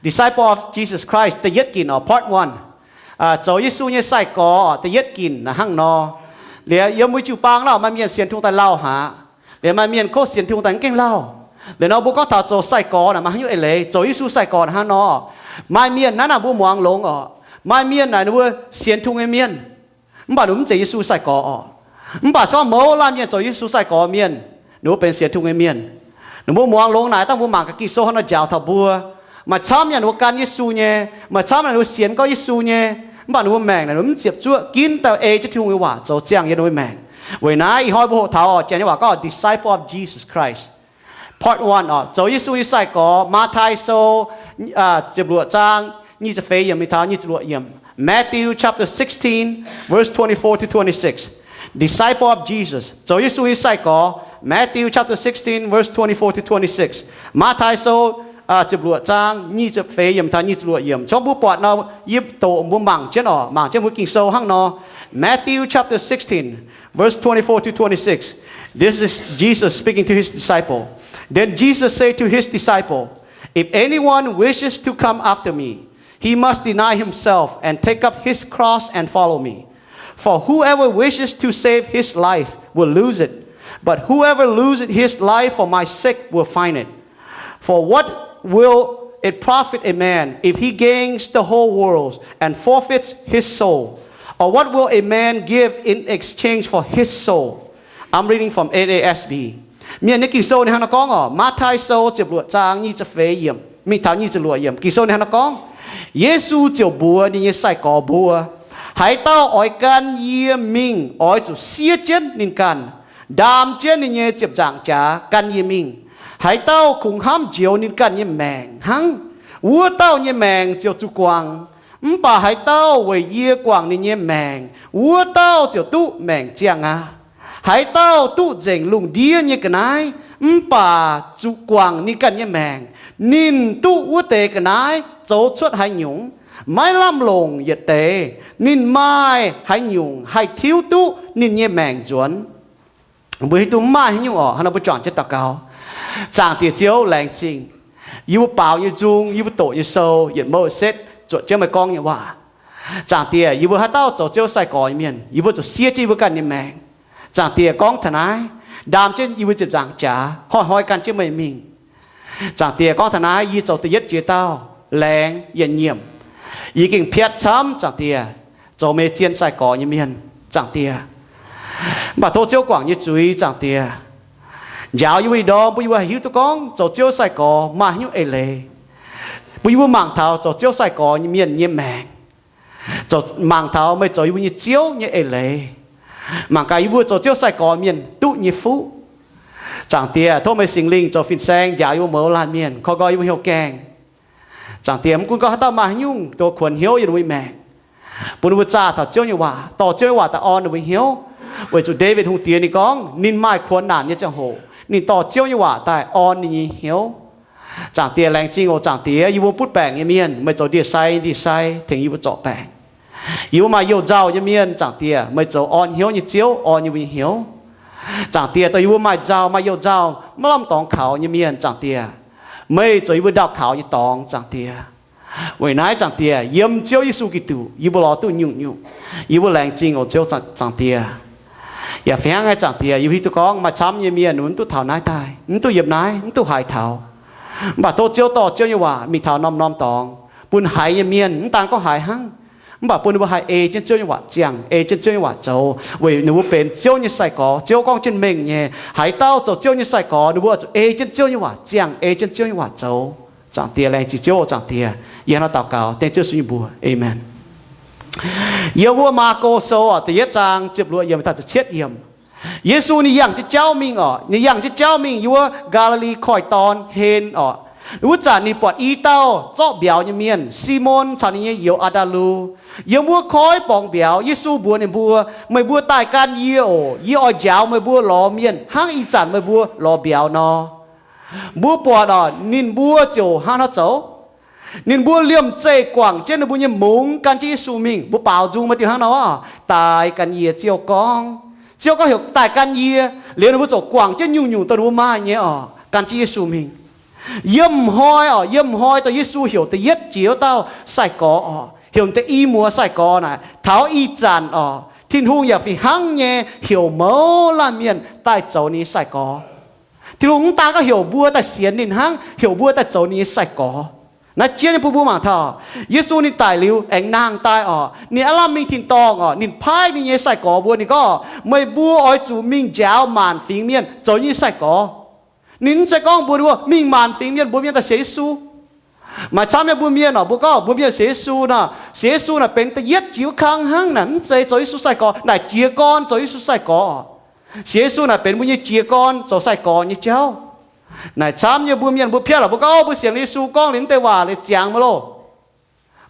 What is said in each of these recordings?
Disciple of Jesus Christ da'yietv ginc oc, part one. Zoux Yesu nyei sai-gorx da'yietv ginc naaiv hnangv nor. Liuz yiem mbuo jiu-baang naaiv maaih mienh sienx tungx daaih lauh haic. Liuz maaih mienh kov sienx tungx daaih mv gaengh lauh. Liuz nor mbuo gorngv taux zoux sai-gorx naaic maaih haaix nyungc eix leiz, zoux Yesu sai-gorx naaic hnangv nor. Maaih mienh naaiv naaic mbuo muangx longx oc. Maaih mienh naaic ninh mbuo sienx tungx nyei mienh, mv baac ninh mv zeiz Yesu sai-gorx oc. Mv baac se gorngv mouz laanh mienh zoux Yesu sai-gorx mienh, ninh mbuo benx sienx tungx nyei mienh. Ninh mbuo muangx longx naaic dangh mbuo mangc gaax Ging-Sou hnangv nor njaaux taux mbuo. Maaih camv yaac ninh mbuo gan Yesu nyei, maaih camv yaac ninh mbuo sienx gorngv Yesu nyei, mv baac ninh mbuo maengc naaic ninh mbuo mv ziepc zuoqv ginv daaih ei jienv Tin-Hungh nyei waac zoux ziangh yiem ninh mbuo maengc. Weic naaiv ih hnoi mbuo hoqc taux oc, Janx nyei waac gorngv Disciple of Jesus Christ. Part one oc, zoux Yesu nyei sai-gorx. Matv^tai Sou ziepc luoqc zaang nyic ziepc feix yiemc mingh taux nyic ziepc luoqc yiemc. Matthew chapter sixteen, verse twenty-four to twenty-six. Disciple of Jesus, zoux Yesu nyei sai-gorx. Matthew chapter sixteen, verse twenty-four to twenty-six. Matv^tai Sou ziepc luoqc zaang nyic ziepc feix yiemc taux nyic ziepc luoqc yiemc. Congv mbuo buatc nor, yie doqc mbuo mangc jienv oc, mangc jienv mbuo Ging-Sou hnangv nor. Matthew chapter sixteen, verse twenty-four to twenty-six. This is Jesus speaking to his disciple. Then Jesus said to his disciple, "If anyone wishes to come after me, he must deny himself and take up his cross and follow me. For whoever wishes to save his life will lose it, but whoever loses his life for my sake will find it. For what will it profit a man if he gains the whole world and forfeits his soul? Or what will a man give in exchange for his soul?" I'm reading from N A S B. Mienh nyei Ging-Sou ninh hnangv nor gorngv oc, Matv^tai Sou ziepc luoqc zaang nyic ziepc feix yiemc mingh taux nyic ziepc luoqc yiemc. Ging-Sou ninh hnangv nor gorngv, Yesu ziouc mbuox ninh nyei sai-gorx mbuo, Haaix dauh oix gan yie mingh oix zuqc siev jienv ninh ganh, ndaam jienv ninh nyei ziepc nzaangc jaax gan yie mingh. Haaix dauh kungx hnamv njoux ninh ganh nyei maengc hnangv, wuov dauh nyei maengc ziouc zuqc guangc. Mv baac haaix dauh weic yie guangc ninh nyei maengc, wuov dauh ziouc duqv maengc ziangh aqv. Haaix dauh duqv nzengc lungh ndiev nyei ga'naaiv mv baac zuqc guangc ninh ganh nyei maengc, ninh duqv wuov deix ga'naaiv zoux cuotv haaix nyungc? Maiv lamh longc yietc deix ninh maaih haaix nyungc haih tiuv duqv ninh nyei maengc nzuonx? Mbuo hiuv duqv mv maaih haaix nyungc oc. Hnangv nor mbuo juangc jienv daux gaux. Zaangc Diex Ziouv, laengz zingh yie mbuo baaux nyei nzung, yie mbuo doqc nyei sou, yietc mouv setv zuotc jienv meih gorngv nyei waac. Zaangc Diex, yie mbuo haaix dauh zoux Ziouv sai-gorx nyei mienh, yie mbuo zuqc siev jienv yie mbuo ganh nyei maengc. Zaangc Diex, gorngv taux naaiv, ndaam jienv yie mbuo ziepc nzaangc jaax, hnoi-hnoi gan jienv meih mingh. Zaangc Diex, gorngv taux naaiv, yie zoux da'yietv jiex dauh, laengz yietc nyiemc. Yie gengh piatv camv, Zaangc Diex, zoux meih zien sai-gorx nyei mienh, Zaangc Diex. Mv baac tov Ziouv guangc nyei zuiz, Zaangc Diex, njaaux yie mbuo ih ndorm bun yie mbuo haih hiuv duqv gorngv zoux Ziouv sai-gorx maaih haaix nyungc eix leiz, bun yie mbuo mangc taux zoux Ziouv sai-gorx nyei mienh nyei maengc, zoux, mangc taux meih zoux yie mbuo nyei Ziouv nyei eix leiz, mangc gaax yie mbuo zoux Ziouv sai-gorx mienh duqv nyei fuqv. Zaangc Diex, tov meih Singx Lingh zoux fin-saeng njaaux yie mbuo mouz laanh mienh, koi nqoi yie mbuo hnyouv gaengh. Zaangc Diex, mv gunv gorngv haaix dauh maaih haaix nyungc dongh kuonx hnyouv yiem ninh mbuo nyei maengc, bun ninh mbuo zaah taux Ziouv nyei waac, dorh Ziouv nyei waac daaih orn ninh mbuo hnyouv. Weic zuqc Ndaawitv Hungh Diex ninh gorngv ninh maaih kuonx naanc nyei ziangh hoc ninh dorh Ziouv nyei waac daaih orn ninh nyei hnyouv. Zaangc Diex, laengz zingh oc. Zaangc Diex, yie mbuo butv baengc nyei mienh, meih zoux ndie-sai, ndie-sai tengx yie mbuo zorc baengc. Yie mbuo maaih youh nzauh nyei mienh, Zaangc Diex, meih zoux orn hnyouv nyei Ziouv, orn yie mbuo nyei hnyouv. Zaangc Diex, dongh yie mbuo maaih nzauh, maaih youh nzauh, maiv lamh dorngx kaux nyei mienh, Zaangc Diex, meih zoux yie mbuo ndaauh kaux nyei dorngx, Zaangc Diex. Weic naaiv, Zaangc Diex, yiem Ziouv Yesu Giduc yie mbuo lorz duqv nyungc-nyungc. Yie mbuo laengz zingh oc Ziouv, Zaangc Diex. Yaac fih hnangv naaiv, Zaangc Diex, yie mbuo hiuv duqv gorngv maaih camv nyei mienh mv duqv taux naaiv daaih, mv duqv yiem naaiv, mv duqv haiz taux. Mv baac tov Ziouv dorh Ziouv nyei waac mingh taux norm-norm dorngx, bun haiz nyei mienh mv daan gorngv haiz hnangv, mv baac bun ninh mbuo haih ei jienv Ziouv nyei waac ziangh, ei jienv Ziouv nyei waac zoux, weic ninh mbuo benx Ziouv nyei sai-gorx. Ziouv gorngv jienv mengh nyei, haaix dauh zoux Ziouv nyei sai-gorx, ninh mbuo zuqc ei jienv Ziouv nyei waac ziangh, ei jienv Ziouv nyei waac zoux. Zaangc Diex, laengz zingh Ziouv. Zaangc Diex, yie hnangv naaiv daux gaux dengv Ziouv Yesu nyei mbuox. Aamen. Yiem wuov Maako Sou da'yietv zaang ziepc luoqc yiemc taux ziepc cietv yiemc, Yesu ninh yangh jienv jauv mingh oc. Ninh yangh jienv jauv mingh yiem wuov Gaa^li^li Koiv-Dorn hen oc. Wuov zanc ninh buatc i dauh zorqv mbiauz nyei mienh, Simon caux ninh nyei youz Aa^ndaa^lu, yiem wuov koiv borngz mbiauz. Yesu mbuox ninh mbuo, Meih mbuo daaih gan yie oc. Yie oix njaaux meih mbuo lorz mienh hnangv ih zanc meih mbuo lorz mbiauz nor. Mbuo buatc oc, ninh mbuo ziouc hnangv haaix nor zoux? Ninh mbuo liemh zeih guangc jienv ninh mbuo nyei mungz gan jienv Yesu mingh. Mbuo baaux nzung maaih diuh hnangv nor, Daaih gan yie, Ziouv gorngv. Ziouv gorngv heuc daaih gan yie. Liuz ninh mbuo ziouc guangc jienv nyungc-nyungc dongh ninh mbuo maaih nyei oc, gan jienv Yesu mingh. Yiem hnoi oc, yiem hnoi dongh Yesu heuc da'yietv jiex wuov dauh sai-gorx oc, heuc deix i muoz sai-gorx naaic, taux ih zanc oc, Tin-Hungh yaac fih hnangv nyei heuc mouz laanh mienh daaih zoux ninh nyei sai-gorx. Tin-Hungh mv daan gorngv heuc mbuo daaih sienx ninh hnangv, heuc mbuo daaih zoux ninh nyei sai-gorx. Naaiv jien nyei bun mbuo mangc taux, Yesu ninh daic liuz aengx nangh daaih oc, ninh aav lamh mingh tin-dorngh oc, ninh paaiv ninh nyei sai-gorx mbuo, ninh gorngv, meih mbuo oix zuqc mingh njaaux maanc fingx mienh zoux yie nyei sai-gorx. Ninh mv zeiz gorngv mbuox mbuo mingh maanc fingx mienh mbuox mienh daaih sienx Yesu. Maaih camv nyei mbuo mienh oc, mbuo gorngv mbuo mienh sienx Yesu nor, sienx Yesu naaic benx da'yietv jiex wuov kang hnangv naaic, mv zeiz zoux Yesu sai-gorx, naaic jiez gorn zoux Yesu sai-gorx. Sienx Yesu naaic benx mbuo nyei jiez gorn zoux sai-gorx nyei jauv. Naaic camv nyei mbuo mienh mbuo piatv lorqc, mbuo gorngv, o, mbuo sienx Yesu gorngv liuz mv deix waac liuz ziangx maiv loh.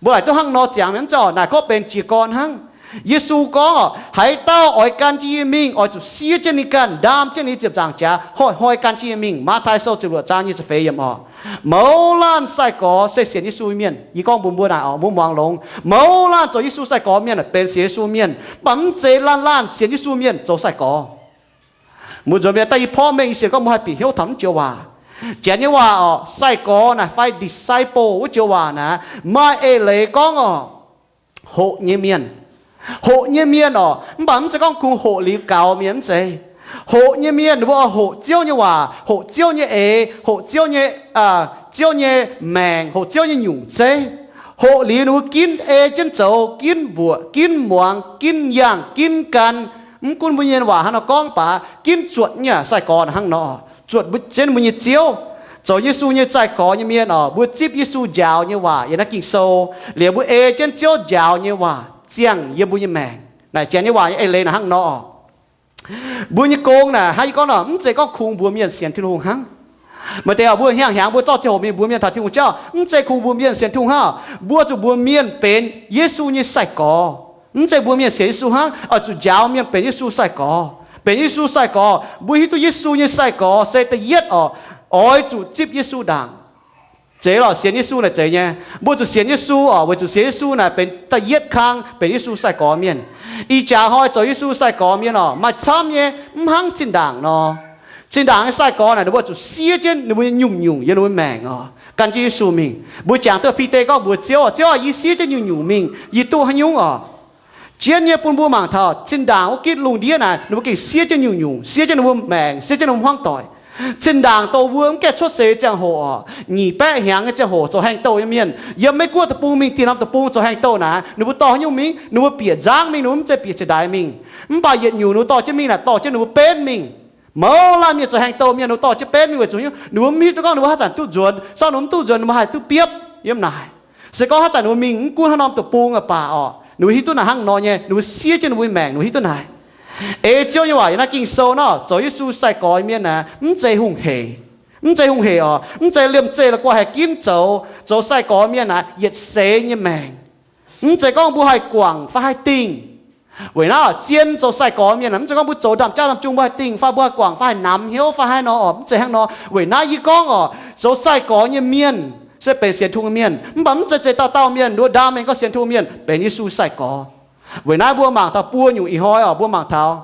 Mbuo laaic duqv hnangv nor ziangx mienh mv zeiz oc, naaic gorngv benx jiez gorn hnangv. Yesu gorngv oc, haaix dauh oix gan jienv yie mingh, oix zuqc siev jienv ninh ganh, ndaam jienv ninh ziepc nzaangc jaax, hnoi-hnoi gan jienv yie mingh. Matv^taai Sou ziepc luoqc zaang nyic ziepc feix yiemc oc. Mouz laanh sai-gorx se sienx Yesu mienh. Yie gorngv mbuox mbuo naaic oc, mbuo muangx longx. Mouz laanh zoux Yesu sai-gorx mienh benx sienx Yesu mienh, mv baac mv zeiz laanh laanh sienx Yesu mienh zoux sai-gorx. Mbuo nzuonx mienh daaih yie porv mengh yie sienx gorngv mbuo haih bieqc hnyouv taux mv joux waac. Janx nyei waac oc, sai-gorx naaic fai disciple wuov joux waac naaic, maaih eix leiz gorngv oc, hoqc nyei mienh. Hoqc nyei mienh oc, mv baac mv zeiz gorngv kungx hoqc liuz gaux mienh mv zeiz. Hoqc nyei mienh ninh mbuo oix hoqc Ziouv nyei waac, hoqc Ziouv nyei eix, hoqc Ziouv nyei, Ziouv nyei maengc, hoqc Ziouv nyei nyungc zeiv. Hoqc liuz ninh mbuo ginv ei jienv zoux, ginv mbuoqc, ginv muangx, ginv yangh, ginv gan. Mv gunv mbuo nyei waac hnangv nor gorngv baac ginv zuotc nyei sai-gorx hnangv nor, zuotc jienv mbuo nyei Ziouv. Zoux Yesu nyei sai-gorx nyei mienh oc, mbuo zipv Yesu njaaux nyei waac yiem naaiv Ging-Sou, liuz mbuo ei jienv Ziouv njaaux nyei waac ziangh yiem mbuo nyei maengc. Naaic janx nyei waac nyei eix leiz naaic hnangv nor. Mbuo nyei gong naaic hnangv yie gorngv nor, mv zeiz gorngv kungx mbuox mienh sienx Tin-Hungh hnangv. Maaih deix oc, mbuo hnyangx-hnyangx mbuo zorqv ziangh hoc mingh mbuox mienh taux Tin-Hungh jauv, mv zeiz kungx mbuox mienh sienx Tin-Hungh hnangv, mbuo zuqc mbuox mienh benx Yesu nyei sai-gorx. Mv zeiz mbuox mienh sienx Yesu hnangv, oix zuqc njaaux mienh benx Yesu sai-gorx. Benx Yesu sai-gorx, mbuo hiuv duqv Yesu nyei sai-gorx se da'yietv oc, oix zuqc zipv Yesu ndaangc. Zeiz lorqc, sienx Yesu naaic zeiz nyei. Mbuo zuqc sienx Yesu oc, weic zuqc sienx Yesu naaic benx da'yietv kang benx Yesu sai-gorx mienh. Ih jaax hnoi zoux Yesu sai-gorx mienh oc, maaih camv nyei mv hnangv zinh ndaangc nor. Zinh ndaangc nyei sai-gorx naaic ninh mbuo zuqc siev jienv ninh mbuo nyei nyungc-nyungc yiem ninh mbuo maengc oc, gan jienv Yesu mingh. Mbuo jangx duqv Bide gorngv mbuox Ziouv oc, Ziouv aah, yie siev jienv nyungc-nyungc mingh, yie duqv haaix nyungc oc? Jienv nyei bun mbuo mangc taux zinh ndaangc wuov gitv lungh ndiev naaic ninh mbuo gengh siev jienv nyungc-nyungc, siev jienv ninh mbuo maengc, siev jienv ninh mbuo hmuangv doic. Zinh ndaangc dongh mbuo mv gaengh cuotv seix ziangh hoc oc, nyic baeqv hnyangx nyei ziangh hoc zoux haengh douh nyei mienh, yiem Meiv-Guoqv deic-bung mingh dieh norm deic-bung zoux haengh douh naaic, ninh mbuo dorh haaix nyungc mingh? Ninh mbuo bieqc nzangv mingh, ninh mbuo mv zeiz bieqc cingx daaix mingh. Mv baac yietc nyungc ninh mbuo dorh jienv mingh naaic dorh jienv ninh mbuo benv mingh. Mouz laanh mienh zoux haengh douh mienh ninh mbuo dorh jienv benv mingh weic zuqc haaix nyungc? Ninh mbuo mv hiuv duqv gorngv ninh mbuo haaix zanc duqv nzuonx, sorng ninh mbuo mv duqv nzuonx ninh mbuo haih duqv biopv yiem naaic. Se gorngv haaix zanc ninh mbuo mingh mv gunv haaix norm deic-bung aqv baac oc, ninh mbuo hiuv duqv naaic hnangv nor nyei, ninh mbuo siev jienv ninh mbuo nyei maengc, ninh mbuo hiuv duqv naaic. Ei Ziouv nyei waac yiem naaiv Ging-Sou nor, zoux Yesu sai-gorx mienh naaic mv zeiz hungh hec. Mv zeiz hungh hec oc. Mv zeiz liemh zeih la'guaih haih ginv zoux. Zoux sai-gorx mienh naaic yietc seix nyei maengc. Mv zeiz gorngv mbuo haih guangc fai haih dingh. Weic naaiv zien zoux sai-gorx mienh aah, mv zeiz gorngv mbuo zoux ndaamv-jaav ndaamv-jung mbuo haih dingh fai mbuo haih guangc fai haih namx hnyouv fai haaix nor oc, mv zeiz hnangv nor. Weic naaiv yie gorngv oc, zoux sai-gorx nyei mienh se benx sienx Tin-Hungh mienh, mv baac mv zeiz zeix dauh dauh mienh, nduov ndaam mienh gorngv sienx Tin-Hungh mienh benx Yesu sai-gorx. Weic naaiv mbuo mangc taux buo nyungc ih hnoi oc, mbuo mangc taux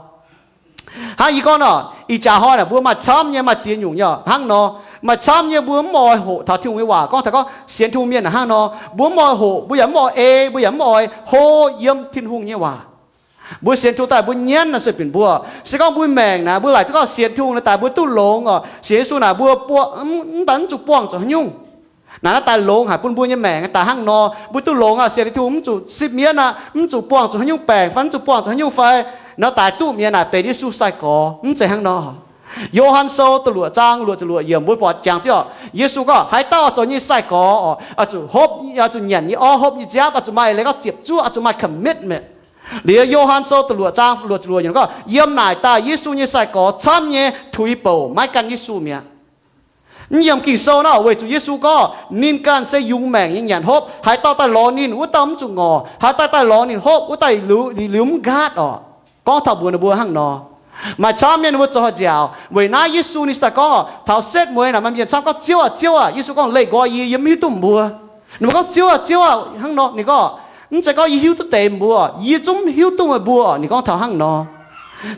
hnangv yie gorngv nor, ih jaax hnoi naaic mbuo maaih camv nyei, maaih ziex nyungc nyei hnangv nor. Maaih camv nyei mbuo mv oix hoqc taux Tin-Hungh nyei waac gorngv taux gorngv sienx Tin-Hungh mienh hnangv nor, mbuo mv oix hoqc, mbuo yaac mv oix ei, mbuo yaac mv oix hlo yiem Tin-Hungh nyei waac. Mbuo sienx Tin-Hungh daaih mbuo nyienv naaic sueih binc mbuo. Se gorngv mbuo maengc naaic mbuo laaic duqv gorngv sienx Tin-Hungh naaic daaih mbuo duqv longx oc, sienx Yesu naaic mbuo buangh, mv daaih mv zuqc buangh zuqc haaix nyungc. Naaic naaiv daaih longx haic bun mbuo nyei maengc daaih hnangv nor, mbuo duqv longx aqv, sienx Tin-Hungh mv zuqc sipv mienv aqv, mv zuqc buangh zuqc haaix nyungc baengc fai mv zuqc buangh zuqc haaix nyungc fai, naaiv daaih duqv mienh naaic benx Yesu sai-gorx, mv zeiz hnangv nor. Yo^han Sou da'luoqc zaang luoqc ziepc luoqc yiemc mbuo buatc jangx jienv oc, Yesu gorngv haaix dauh oix zoux nyei sai-gorx oc, oix zuqc hopv, oix zuqc nyanc nyei orv, hopv nyei nziaamv, oix zuqc maaih eix leiz gorngv ziepc zuoqv, oix zuqc maaih commitment. Liuz Yo^han Sou da'luoqc zaang luoqc ziepc luoqc yiemc gorngv, yiem naaic daaih Yesu nyei sai-gorx camv nyei tuix bouc maiv gan Yesu mi'aqv. Mv yiem Ging-Sou nor, weic zuqc Yesu gorngv ninh ganh se yungz maengc nyei nyanc hopv. Haaix dauh daaih lorz ninh, wuov dauh mv zuqc ngorc. Haaix dauh daaih lorz ninh hopv, wuov dauh liuz, liuz mv nqaatv oc. Gorngv taux mbuox ninh mbuo hnangv nor. Maaih camv mienh ninh mbuo zoux haaix nziaauc. Weic naaiv Yesu ninh daaih gorngv, taux setv mueiz naaic maaih mienh camv gorngv, Ziouv aah, Ziouv aah. Yesu gorngv, Leih nqoi yie, yie mv hiuv duqv mbuo. Ninh mbuo gorngv, Ziouv aah, Ziouv aah, hnangv nor. Ninh gorngv, mv zeiz gorngv yie hiuv duqv deix mbuo, yie zungv mv hiuv duqv meih mbuo. Ninh gorngv taux hnangv nor.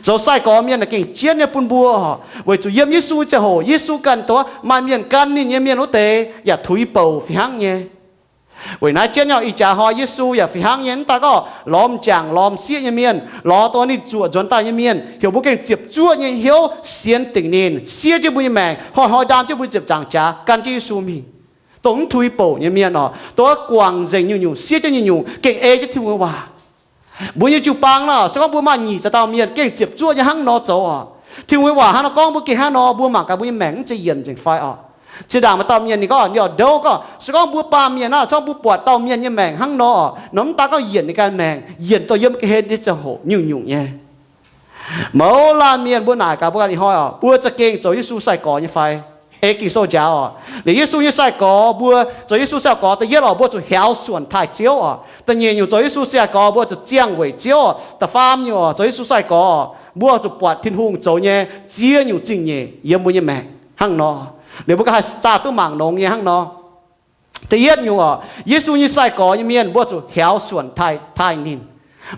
Zoux sai-gorx mienh naaic gengh jienv nyei bun mbuo oc, weic zuqc yiem Yesu ziangh hoc, Yesu ganh dongh maaih mienh gan ninh nyei mienh wuov deix yaac tuix bouc fih hnangv nyei. Weic naaiv jienv nyei ih jaax hnoi Yesu yaac fih hnangv nyei, mv daan gorngv lorz m'jangc lorz m'sieqv nyei mienh, lorz dongh ninh zuoqc nzuonx daaih nyei mienh, heuc mbuo gengh ziepc zuoqv nyei hnyouv sienx dingc ninh, siev jienv mbuo nyei maengc, hnoi-hnoi ndaam jienv mbuo ziepc nzaangc jaax gan jienv Yesu mingh. Dongh mv tuix bouc nyei mienh oc, dongh guangc nzengc nyungc-nyungc, siev jienv nyungc-nyungc, gengh ei jienv Tin-Hungh nyei waac. Mbuo nyei jiu-baang nor, se gorngv mbuo maaih nyic zaux dauh mienh, gengh ziepc zuoqv nyei hnangv nor zoux oc. Tin-Hungh nyei waac hnangv nor gorngv mbuo gengh hnangv nor, mbuo mangc gaax mbuo nyei maengc mv zeiz yienc nzengc fai oc. Zinh ndaangc maaih dauh mienh ninh gorngv, ninh oix ndouv gorngv, se gorngv mbuo baamh mienh nor, se gorngv mbuo buatc dauh mienh nyei maengc hnangv nor, nor mv daan gorngv yienc ninh ganh maengc, yienc dongh yiem ga'hlen nyei ziangh hoc nyungc-nyungc nyei. Mouz laanh mienh, mbuo naaic gaax mbuo ganh ih hnoi oc, mbuo za'gengh zoux Yesu sai-gorx nyei fai? Ei Ging-Sou njaaux oc. Liuz Yesu nyei sai-gorx, mbuo zoux Yesu sai-gorx, da'yietv oc, mbuo zuqc hiaaux suonc taaih Ziouv oc. Da'nyeic nyungc, zoux Yesu sai-gorx mbuo zuqc ziangh weic Ziouv oc. Da'faam nyungc oc, zoux Yesu sai-gorx mbuo zuqc buatc Tin-Hungh zoux nyei ziex nyungc zingh nyeic yiem mbuo nyei maengc hnangv nor. Liuz mbuo ganh haih zaah duqv mangc longx nyei hnangv nor. Da'yietv nyungc oc, Yesu nyei sai-gorx nyei mienh mbuo zuqc hiaaux suonc taaih, taaih ninh.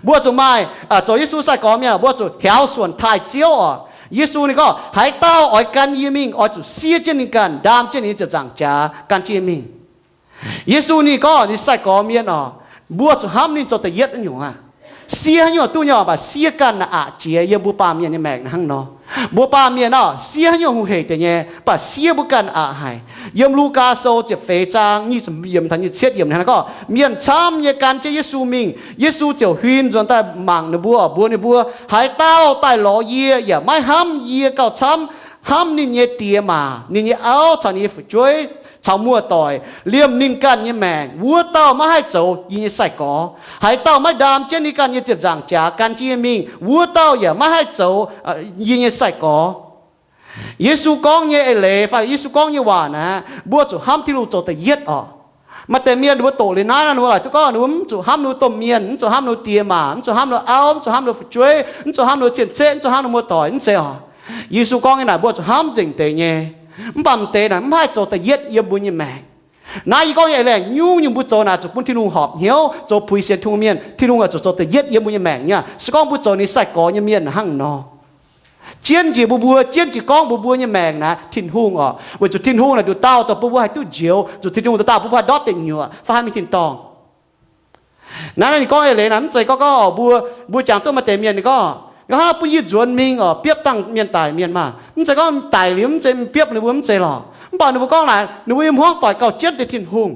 Mbuo zuqc maaih, zoux Yesu sai-gorx mienh mbuo zuqc hiaaux suonc taaih Ziouv oc. Yesu ninh gorngv, haaix dauh oix gan yie mingh, oix zuqc siev jienv ninh ganh, ndaam jienv ninh nyei ziepc nzaangc jaax gan jienv yie mingh. Yesu ninh gorngv ninh sai-gorx mienh oc, mbuo zuqc hnamv ninh zoux da'yietv nyungc aqv. Siev haaix nyungc duqv nyei oc, mv baac siev ganh naaic aqc jiex yiem mbuo baamh mienh nyei maengc hnangv nor. Mbuo baamh mienh oc, siev haaix nyungc hungh heic deix nyei, mv baac siev mbuo ganh aqc haic. Yiem Lugaa Sou ziepc feix zaang nyic ziepc yiemc taux nyic ziepc cietv yiemc hnangv gorngv, mienh camv nyei gan jienv Yesu mingh. Yesu ziouc huin nzuonx daaih mangc ninh mbuo, mbuox ninh mbuo, haaix dauh daaih lorz yie yaac maiv hnamv yie gauh camv hnamv ninh nyei diex maac, ninh nyei auv caux ninh nyei fu'jueiv caux muoz-doic, liemh ninh ganh nyei maengc, wuov dauh maiv haih zoux yie nyei sai-gorx. Haaix dauh maiv ndaam jienv ninh ganh nyei ziepc nzaangc jaax gan jienv yie mingh, wuov dauh yaac maiv haih zoux yie nyei sai-gorx. Yesu gorngv nyei eix leiz fai Yesu gorngv nyei waac naaic, mbuo zuqc hnamv Tin-Hungh zoux da'yietv oc. Maaih deix mienh ninh mbuo doqc liuz naaiv nor, ninh mbuo laaic duqv gorngv ninh mbuo mv zuqc hnamv ninh mbuo domh mienh, mv zuqc hnamv ninh mbuo diex maac, mv zuqc hnamv ninh mbuo auv, mv zuqc hnamv ninh mbuo fu'jueiv, mv zuqc hnamv ninh mbuo cien-ceqv, mv zuqc hnamv ninh mbuo muoz-doic, mv zeiz oc. Yesu gorngv nyei naaic mbuo zuqc hnamv nzengc deix nyei. Mv baac m'deix naaic mv haih zoux da'yietv yiem mbuo nyei maengc. Naaiv yie gorngv nyei eix leiz, nyungc-nyungc mbuo zoux naaic zuqc bun Tin-Hungh horpc hnyouv, zoux puix sienx Tin-Hungh mienh, Tin-Hungh yaac zuqc zoux da'yietv yiem mbuo nyei maengc nyei. Se gorngv mbuo zoux ninh sai-gorx nyei mienh hnangv nor, jienv njiec mbuo mbuo, jienv njiec gorngv mbuo mbuo nyei maengc naaic Tin-Hungh oc. Weic zuqc Tin-Hungh naaic nduqc dauh dongh bun mbuo haih duqv njoux, zuqc Tin-Hungh nduqc dauh bun mbuo haih ndortv deic nyuoqc fai haih mingh tin-dorngh. Naaiv ninh gorngv eix leiz naaic mv zeiz gorngv gorngv oc, mbuo, mbuo jangx duqv maaih deix mienh ninh gorngv, ninh gorngv hnangv nor bun yie nzuonx mingh oc, biopv dangh mienh daic mienh maah. Mv zeiz gorngv daic liuz mv zeiz biopv ninh mbuo, mv zeiz lorqc. Mv baac ninh mbuo gorngv naaic ninh mbuo yiem hmuangv doic gauh jienv deix Tin-Hungh.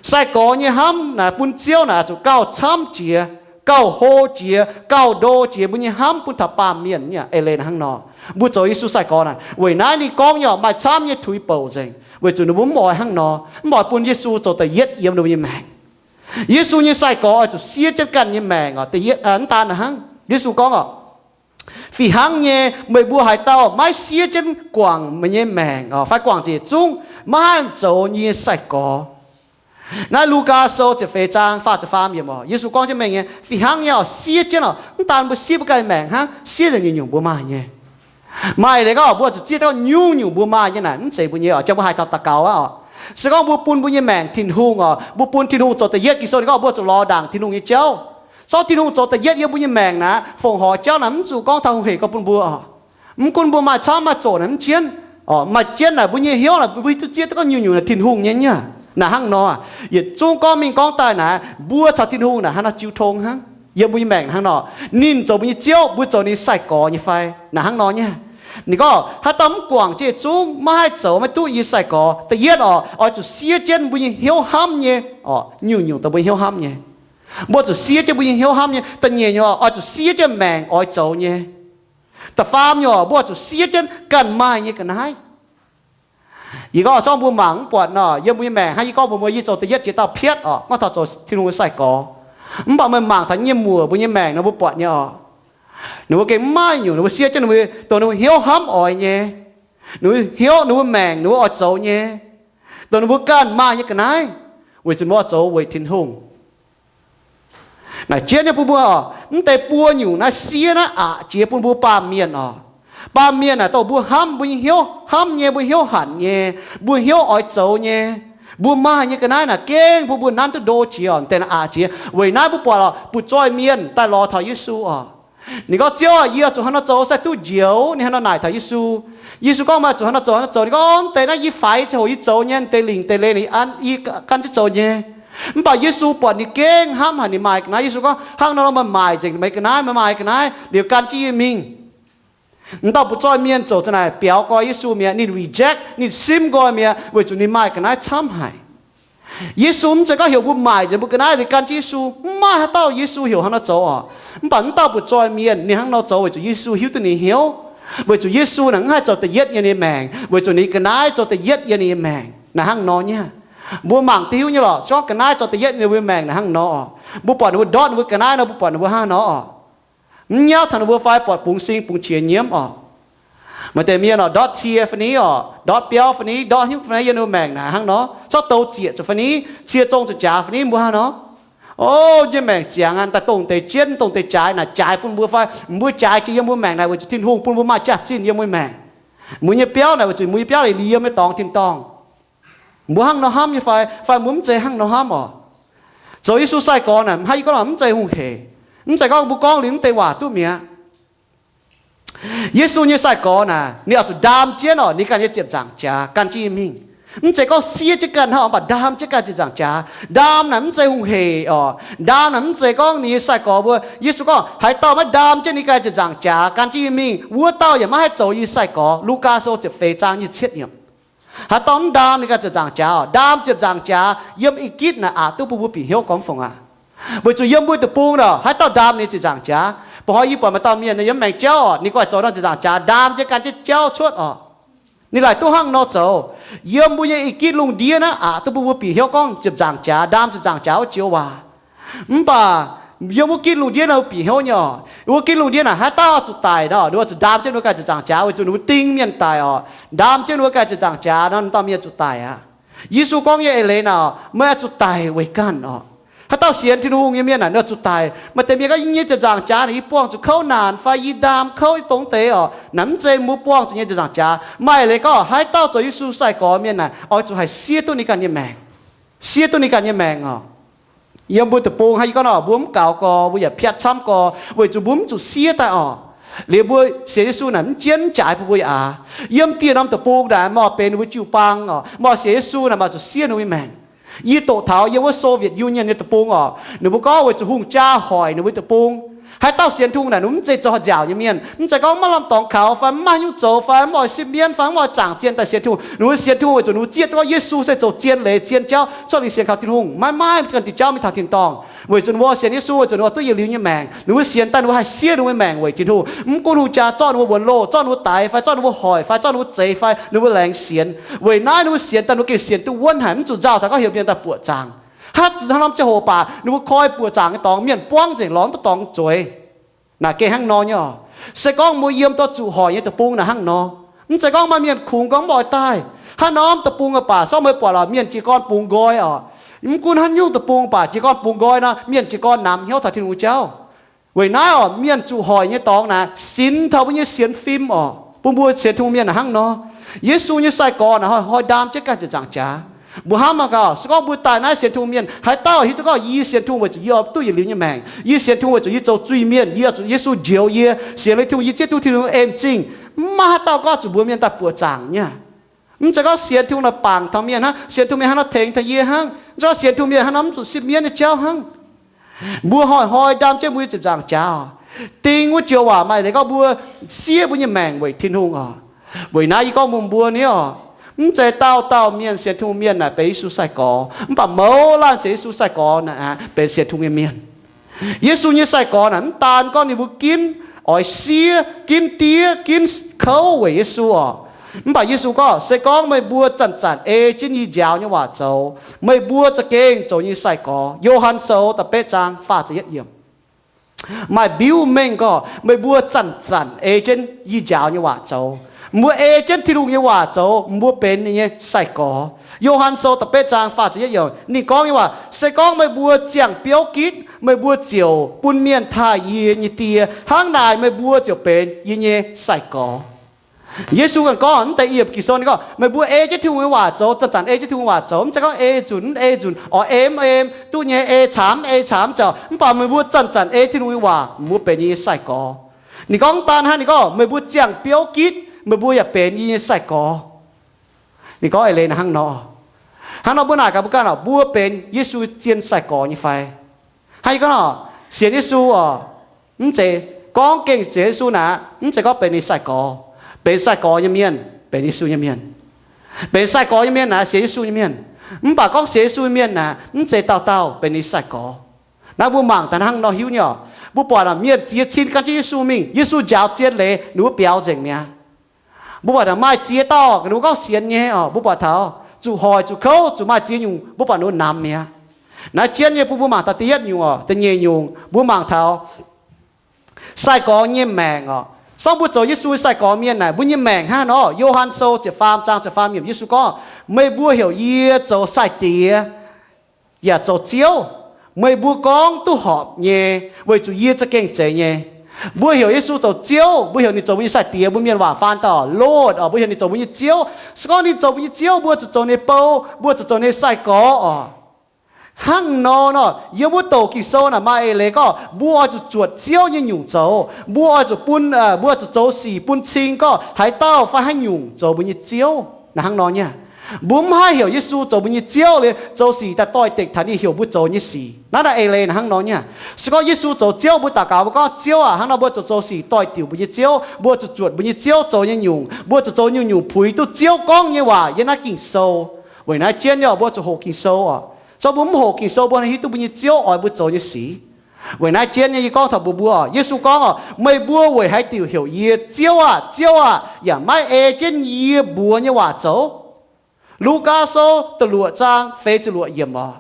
Sai-gorx nyei hnamv naaic bun Ziouv naaic zuqc gauh camv jiex, gauh hlo jiex, gauh ndo jiex mbuo nyei hnamv bun taux baamh mienh nyei eix leiz naaic hnangv nor. Mbuo zoux Yesu sai-gorx naaic weic naaiv ninh gorngv nyei oc, maaih camv nyei tuix bouc nzengc, weic zuqc ninh mbuo mv oix hnangv nor, mv oix bun Yesu zoux da'yietv yiem ninh mbuo nyei maengc. Yesu nyei sai-gorx oix zuqc siev jienv ganh nyei maengc oc. Da'yietv, mv daan naaic hnangv, Yesu gorngv oc, fih hnangv nyei, meih mbuo haaix dauh maiv siev jienv guangc meih nyei maengc oc, fai guangc ziepc zungv, maiv haih zoux yie nyei sai-gorx. Naaiv Lugaa Sou ziepc feix zaang faah ziepc faam yiemc oc, Yesu gorngv jienv mengh nyei, fih hnangv nyei oc, siev jienv oc, mv daan mbuo siev mbuo ganh nyei maengc hnangv, siev nzengc nyungc-nyungc mbuo maaih nyei. Maaih leiz gorngv mbuo zuqc zieqv gorngv nyungc-nyungc mbuo maaih nyei naaic mv zeiz mbuo nyei oc. Jang mbuo haih taux daux gaux aqv oc. Se gorngv mbuo bun mbuo nyei maengc Tin-Hungh oc, mbuo bun Tin-Hungh zoux da'yietv, Ging-Sou ninh gorngv mbuo zuqc lorz ndaangc Tin-Hungh nyei jauv. Zorqv Tin-Hungh zoux da'yietv yiem mbuo nyei maengc naaic, fongc horc jauv naaic mv zuqc gorngv taux hungh heic gorx bun mbuo oc. Mv gunv mbuo maaih camv maaih zoqc naaic mv jienv oc, maaih jienv naaic mbuo nyei hnyouv naaic mbuo hiuv duqv zieqv duqv gorngv nyungc-nyungc naaic Tin-Hungh nyei nyei. Naaic hnangv nor, yietc zungv gorngv mingh gorngv daaih naaic mbuo caux Tin-Hungh naaic hnangv nor jiu tong hnangv. Yiem mbuo nyei maengc hnangv nor, ninh zoux mbuo nyei Ziouv, mbuo zoux ninh sai-gorx nyei fai? Naaic hnangv nor nyei. Ninh gorngv haaix dauh mv guangc jienv yietc zungv, maiv haih zoux, maiv duqv yie nyei sai-gorx. Da'yietv oc, oix zuqc siev jienv mbuo nyei hnyouv hnamv nyei oc, nyungc-nyungc dongh mbuo nyei hnyouv hnamv nyei. Mbuo zuqc siev jienv mbuo nyei hnyouv hnamv nyei. Da'nyeic nyungc oc, oix zuqc siev jienv maengc oix zoux nyei. Da'faam nyungc oc, mbuo zuqc siev jienv ganh maaih nyei ga'naaiv. Yie gorngv zorqv mbuo mangc mv buatc nor, yiem mbuo nyei maengc hnangv yie gorngv mbuox meih, yie zoux da'yietv jiex dauh pietv oc, gorngv taux zoux Tin-Hungh nyei sai-gorx. Mv baac meih mangc taux yie nyei muoc mbuo nyei maengc nor mbuo buatc nyei oc. Ninh mbuo gengh mv maaih nyungc ninh mbuo siev jienv ninh mbuo, dongh ninh mbuo hnyouv hnamv oix nyei. Ninh mbuo hnyouv, ninh mbuo maengc, ninh mbuo oix zoux nyei, dongh ninh mbuo ganh maaih nyei ga'naaiv, weic zuqc ninh mbuo oix zoux weic Tin-Hungh. Naaic jienv nyei bun mbuo oc, mv deix buo nyungc naaiv siev naaiv aqc jiex bun mbuo baamh mienh oc. Baamh mienh naaic dongh mbuo hnamv, mbuo nyei hnyouv hnamv nyei, mbuo hnyouv hanc nyei, mbuo hnyouv oix zoux nyei, mbuo maaih nyei ga'naaiv naaic gengh bun mbuo nanv duqv ndo jiex oc, deix naaic aqc jiex. Weic naaiv mbuo buatc oc, butv-zoih mienh daaih lorz taux Yesu oc, Ninh gorngv, Ziouv aah, yie zuqc hnangv nor zoux se duqv njoux? Ninh hnangv nor naaic taux Yesu. Yesu gorngv, Meih zuqc hnangv nor zoux, hnangv nor zoux? Ninh gorngv, Mv deix naaiv yie faix ziangh hoc yie zoux nyei, mv deix lingc deix leiz naaic yie an, yie gan jienv zoux nyei. Mv baac Yesu buatc ninh gengh hnamv haic ninh maaih ga'naaiv. Yesu gorngv, Hnangv nor meih maaic nzengc meih ga'naaiv, meih maaih ga'naaiv liuz gan jienv yie mingh. M'dauh butv-zoih mienh ziouc za'naaic biaux gorx Yesu mi'aqv. Ninh reject, ninh simv nqoi mi'aqv, weic zuqc ninh maaih ga'naaiv camv haic. Yesu mv zeiz gorngv heuc mbuo maaic nzengc mbuo ga'naaiv liuz gan jienv Yesu. Mv maaih haaix dauh Yesu heuc hnangv nor zoux oc. Mv baac m'dauh butv-zoih mienh ninh hnangv nor zoux weic zuqc Yesu hiuv duqv ninh hnyouv. Weic zuqc Yesu naaic mv haih zoux da'yietv yiem ninh nyei maengc, weic zuqc ninh ga'naaiv zoux da'yietv yiem ninh nyei maengc. Naaic hnangv nor nyei. Mbuo mangc duqv hiuv nyei lorqc, se gorngv ga'naaiv zoux da'yietv yiem ninh mbuo maengc naaic hnangv nor oc. Mbuo buatc ninh mbuo ndortv ninh mbuo ga'naaiv nor, mbuo buatc ninh mbuo hnangv nor oc. Mv nyauv taux ninh mbuo fai buatc bungx sing bungx qiex nyiemv oc. Maaih deix mienh oc, ndortv cie fai ni oc, ndortv biauv fai ni, ndortv hnyouv fai ni, yiem ninh mbuo maengc naaic hnangv nor, corc dou zieqc zuqc fai ni, cie zong zuqc jaax fai ni, mbuo hnangv nor. O, nyei maengc ziangx aqv, daaih dongh deix jienv, dongh deix jaaix naaic jaaix bun mbuo fai? Mbuo jaaix jiex yiem mbuo maengc naaic weic zuqc Tin-Hungh bun mbuo maaih jaax-zinh yiem mbuo maengc. Mbuo nyei biauv naaic weic zuqc mbuo nyei biauv leiz liuz yiem nyei dorngx tin-dorngh. Mbuo hnangv nor hnamv nyei fai? Fai mbuo mv zeiz hnangv nor hnamv oc? Zoux Yesu sai-gorx naaic, hnangv yie gorngv nor, mv zeiz hungh hec. Mv zeiz gorngv mbuo gorngv liuz mv deix waac duqv mi'aqv. Yesu nyei sai-gorx naaic, ninh oix zuqc ndaam jienv oc ninh ganh nyei ziepc nzaangc jaax gan jienv yie mingh. Mv zeiz gorngv siev jienv ganh hnangv oc, mv baac ndaam jienv ganh ziepc nzaangc jaax. Ndaam naaic mv zeiz hungh hec oc. Ndaam naaic mv zeiz gorngv ninh nyei sai-gorx mbuo, Yesu gorngv, Haaix dauh maiv ndaam jienv ninh ganh ziepc nzaangc jaax gan jienv yie mingh, wuov dauh yaac maiv haih zoux yie sai-gorx. Lugaa Sou ziepc feix zaang nyic ziepc yietv yiemc. Haaix dauh mv ndaam ninh ganh ziepc nzaangc jaax oc, ndaam ziepc nzaangc jaax yiem Egipt naaic aqc duqv bun mbuo bieqc hnyouv gormx fongc aqv. Weic zuqc yiem mbuo deic-bung oc, haaix dauh ndaam ninh ziepc nzaangc jaax? Mbuo hnoi yie buatc maaih dauh mienh yiem maengc jauv oc, ninh guaix zoux naaiv ziepc nzaangc jaax, ndaam jienv ganh jienv jauv cuotv oc. Ninh laaic duqv hnangv nor zoux. Yiem mbuo nyei Egipt lungh ndiev naaiv aqc duqv bun mbuo bieqc hnyouv gorngv ziepc nzaangc jaax, ndaam ziepc nzaangc jaax wuov joux waac. Mv baac yiem wuov gitv lungh ndiev naaiv mbuo bieqc hnyouv nyei oc. Wuov gitv lungh ndiev naaic haaix dauh zuqc daic nor, ninh mbuo zuqc ndaam jienv ninh mbuo ganh ziepc nzaangc jaax, weic zuqc ninh mbuo ding mienh daic oc. Ndaam jienv ninh mbuo ganh ziepc nzaangc jaax nor, dauh mienh zuqc daic aqv. Yesu gorngv nyei eix leiz naaic, meih oix zuqc daic weic ganh oc. Haaix dauh sienx Tin-Hungh nyei mienh naaic, ninh oix zuqc daic. Maaih deix mienh gorngv, yie nyei ziepc nzaangc jaax naaic yie buangh zuqc kouv naanc fai yie ndaam kouv dongh deix oc. Naaic mv zeiz mbuo buangh zuqc nyei ziepc nzaangc jaax. Maaih eix leiz gorngv haaix dauh zoux Yesu sai-gorx mienh naaic, oix zuqc haih siev duqv ninh ganh nyei maengc. Siev duqv ninh ganh nyei maengc oc. Yiem mbuo deic-bung hnangv yie gorngv nor, mbuo mv gaux gorx, mbuo yaac piatv camv gorx, weic zuqc mbuo mv zuqc siev daaih oc. Liuz mbuo sienx Yesu naaic mv jienv jaaix bun mbuo yaac aqv. Yiem dieh norm deic-bung naaic, maaih benx ninh mbuo jiu-baang oc, maaih sienx Yesu naaic maaih zuqc siev ninh mbuo nyei maengc. Yie doqc taux yiem wuov Soviet Union nyei deic-bung oc, ninh mbuo gorngv weic zuqc hungh jaa hoic ninh mbuo deic-bung. Haaix dauh sienx Tin-Hungh naaic, ninh mbuo mv zeiz zoux haaix nziaauc nyei mienh, mv zeiz gorngv maiv lamh dorngx kaux fai mv maaih hnyouv zoux fai mv oix sipv mienv fai mv oix zaangc zien daaih sienx Tin-Hungh. Ninh mbuo sienx Tin-Hungh weic zuqc ninh mbuo zieqv duqv gorngv Yesu se zoux zien leiz zien jauv cuotv liuz sienx kaux Tin-Hungh, maiv maaih ganh diuh jauv mingh taux tin-dorngh. Weic zuqc ninh mbuo sienx Yesu weic zuqc ninh mbuo duqv yietc liuz nyei maengc. Ninh mbuo sienx daaih ninh mbuo haih siev ninh mbuo maengc weic Tin-Hungh. Mv gunv hungh jaa zorqv ninh mbuo wuonx loh, zorqv ninh mbuo daix fai zorqv ninh mbuo hoic fai zorqv ninh mbuo zeix fai ninh mbuo laengz sienx. Weic naaiv ninh mbuo sienx daaih ninh mbuo gengh sienx duqv wuonv haic, mv zuqc nzauh taux gorngv heuc mienh daaih buoqc zaangc. Haaix norm ziangh hoc baac ninh mbuo koi buoqc zaangc nyei dorngx mienh buangv nzengc, lorz mv duqv dorngx zueiz. Naaic gengh hnangv nor nyei oc. Se gorngv mbuo yiem dorh zuqc hoic nyei deic-bung naaic hnangv nor, mv zeiz gorngv maaih mienh kungx gorngv mv oix daaih. Haaix norm deic-bung baac, se gorngv meih buatc lorqc, mienh jiez gorn bungx nqoi oc. Mv gunv haaix nyungc deic-bung baac, jiez gorn bungx nqoi nor, mienh jiez gorn namx hnyouv taux Tin-Hungh jauv. Weic naaiv oc, mienh zuqc hoic nyei dorngx naaic sinx taux mbuo nyei sienx fim oc. Bun mbuo sienx Tin-Hungh mienh naaic hnangv nor, Yesu nyei sai-gorx naaic hnoi-hnoi ndaam jienv ganh ziepc nzaangc jaax. Mbuo hnamv mangc gaax, se gorngv mbuo daaih naaiv sienx Tin-Hungh mienh, haaix dauh hiuv duqv gorngv yie sienx Tin-Hungh weic zuqc yie oix duqv yietc liuz nyei maengc, yie sienx Tin-Hungh weic zuqc yie zoux zuiz-mienh, yie oix zuqc Yesu njoux yie, sienx liuz Tin-Hungh yie zieqv duqv Tin-Hungh en zingh, mv maaih haaix dauh gorngv zuqc mbuox mienh daaih buoqc zaangc nyei. Mv zeiz gorngv sienx Tin-Hungh naaic bangc taux mienh hnangv, sienx Tin-Hungh mienh hnangv nor tengx taux yie hnangv, mv zeiz gorngv sienx Tin-Hungh mienh hnangv nor mv zuqc sipv mienv nyei jauv hnangv. Mbuo hnoi-hnoi ndaam jienv mbuo nyei ziepc nzaangc jaax oc. Ding wuov joux waac maaih leiz gorngv mbuo siev mbuo nyei maengc weic Tin-Hungh oc. Weic naaiv yie gorngv mbuox mbuo ni oc, mv zeiz dauh dauh mienh sienx Tin-Hungh mienh naaic benx Yesu sai-gorx, mv baac mouz laanh sienx Yesu sai-gorx naaic benx sienx Tin-Hungh nyei mienh. Yesu nyei sai-gorx naaic mv daan gorngv ninh mbuo ginv oix siev, ginv diev, ginv kouv weic Yesu oc. Mv baac Yesu gorngv, se gorngv meih mbuo zanc-zanc ei jienv yie njaaux nyei waac zoux, meih mbuo za'gengh zoux yie nyei sai-gorx. Yo^han Sou da'betv zaang faah ziepc yietv yiemc. Maaih mbiuv mengh gorngv, meih mbuo zanc-zanc ei jienv yie njaaux nyei waac zoux. Mbuo ei jienv Tin-Hungh nyei waac zoux, mbuo benx ninh nyei sai-gorx. Yo^han Sou da'betv zaang faah ziepc yietv yiemc ninh gorngv nyei waac, se gorngv meih mbuo ziangh biouv gitv, meih mbuo ziouc bun mienh taaih yie nyei Die. Hnangv naaic meih mbuo ziouc benx yie nyei sai-gorx. Yesu ganh gorngv, mv deix yiem Ging-Sou ninh gorngv, meih mbuo ei jienv Tin-Hungh nyei waac zoux, zanc-zanc ei jienv Tin-Hungh waac zoux, mv zeiz gorngv ei nzunc, ei nzunc, oix ei mv ei, duqv nyei ei caamv, ei caamv ziouc, mv baac meih mbuo zanc-zanc ei Tin-Hungh nyei waac, mbuo benx yie nyei sai-gorx. Ninh gorngv mv daan hnangv, ninh gorngv, meih mbuo ziangh biouv gitv, meih mbuo yaac benx yie nyei sai-gorx. Ninh gorngv eix leiz naaic hnangv nor. Hnangv nor mbuo naaic gaax mbuo ganh oc, mbuo benx Yesu zien sai-gorx nyei fai? Hnangv yie gorngv oc, sienx Yesu oc, mv zeiz gorngv gengh sienx Yesu naaic, mv zeiz gorngv benx ninh sai-gorx. Benx sai-gorx nyei mienh benx Yesu nyei mienh. Benx sai-gorx nyei mienh naaic sienx Yesu nyei mienh. Mv baac gorngv sienx Yesu nyei mienh naaic, mv zeiz dauh dauh benx ninh sai-gorx. Naaiv mbuo mangc daaih hnangv nor hiuv nyei oc. Mbuo buatc mienh ziex cin gan jienv Yesu mingh, Yesu njaaux zien leiz, ninh mbuo biaux nzengc mi'aqv. Mbuo buatc maaih ziex dauh ninh mbuo gorngv sienx nyei oc, mbuo buatc taux zuqc hoic, zuqc kouv, zuqc maaih ziex nyungc, mbuo buatc ninh mbuo namx mi'aqv. Naaiv jienv nyei bun mbuo mangc taux da'yietv nyungc oc, da'nyeic nyungc, mbuo mangc taux sai-gorx nyei maengc oc. Sorng mbuo zoux Yesu nyei sai-gorx mienh naaic, mbuo nyei maengc hnangv nor. Yo^han Sou ziepc faam zaang ziepc faam yiemc, Yesu gorngv, meih mbuo heuc yie zoux sai-diex yaac zoux Ziouv, meih mbuo gorngv duqv horpc nyei, weic zuqc yie za'gengh zeiz nyei. Mbuo heuc Yesu zoux Ziouv, mbuo heuc ninh zoux mbuo nyei sai-diex, mbuo mienh waac faan dauh Lord oc, mbuo heuc ninh zoux mbuo nyei Ziouv. Se gorngv ninh zoux mbuo nyei Ziouv, mbuo zuqc zoux ninh nyei bou, mbuo zuqc zoux ninh nyei sai-gorx oc. Hnangv nor nor, yiem wuov douc Ging-Sou naaic maaih eix leiz gorngv mbuo oix zuqc zuotc Ziouv nyei nyungc zoux. Mbuo oix zuqc bun, mbuo oix zuqc zoux sic bun cing gorngv haaix dauh fai haaix nyungc zoux mbuo nyei Ziouv. Naaiv hnangv nor nyei. Mbuo mv haih heuc Yesu zoux mbuo nyei Ziouv liuz zoux sic daaih doix-dekc taux ninh heuc mbuo zoux nyei sic. Naaiv naaic eix leiz naaiv hnangv nor nyei. Se gorngv Yesu zoux Ziouv, mbuo daux gaux mbuo gorngv, Ziouv aac, hnangv nor mbuo zuqc zoux sic doix-diuc mbuo nyei Ziouv, mbuo zuqc zuotc mbuo nyei Ziouv zoux nyei nyungc, mbuo zuqc zoux nyungc-nyungc puix duqv Ziouv gorngv nyei waac yiem naaiv Ging-Sou. Weic naaiv jienv nyei, mbuo zuqc hoqc Ging-Sou oc. Se gorngv mbuo mv hoqc Ging-Sou, mbuo hiuv duqv mbuo nyei Ziouv oix mbuo zoux nyei sic. Weic naaiv jienv nyei, yie gorngv taux mbuo, mbuo, Yesu gorngv oc, meih mbuo weic haaix diuc heuc yie, Ziouv aah, Ziouv aah, yaac maiv ei jienv yie mbuox nyei waac zoux? Lugaa Sou da'luoqc zaang feix ziepc luoqc yiemc oc.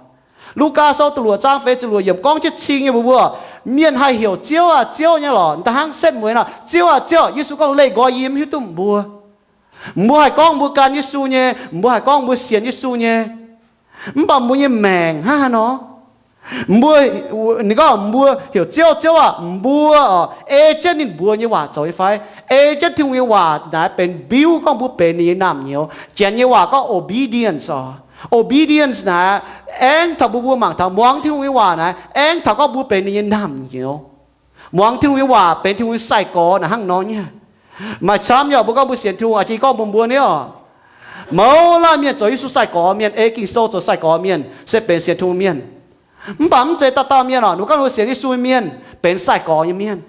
Lugaa Sou da'luoqc zaang feix ziepc luoqc yiemc gorngv jienv cing nyei mbuox mbuo, mienh haih heuc Ziouv aah, Ziouv nyei lorqc, da'hnangv setv mueiz nor, Ziouv aah, Ziouv. Yesu gorngv, leih nqoi yie mv hiuv duqv mbuo. Mbuo haih gorngv mbuo gan Yesu nyei, mbuo haih gorngv mbuo sienx Yesu nyei, mv baac mbuo nyei maengc hnangv haaix nor? Mbuo, ninh gorngv mbuo heuc Ziouv, Ziouv aah, mbuo oc, ei jienv ninh mbuox nyei waac zoux nyei fai? Ei jienv Tin-Hungh nyei waac naaic benx biuv gorngv mbuo benx ninh nyei naamh nyouz. Janx nyei waac gorngv obedience oc. Obedience naaic aengx taux mbuo, mbuo mangc taux muangx Tin-Hungh nyei waac naaic aengx taux gorngv mbuo benx ninh nyei naamh nyouz. Muangx Tin-Hungh nyei waac benx Tin-Hungh nyei sai-gorx naaic hnangv nor nyei. Maaih camv nyei mbuo gorngv mbuo sienx Tin-Hungh, aa, jiex gorngv mbuo mbuo nyei oc. Mouz laanh mienh zoux Yesu sai-gorx mienh, ei Ging-Sou zoux sai-gorx mienh se benx sienx Tin-Hungh mienh. Mv baac mv zeiz dauh dauh mienh oc, ninh mbuo gorngv ninh mbuo sienx Yesu nyei mienh benx sai-gorx nyei mienh.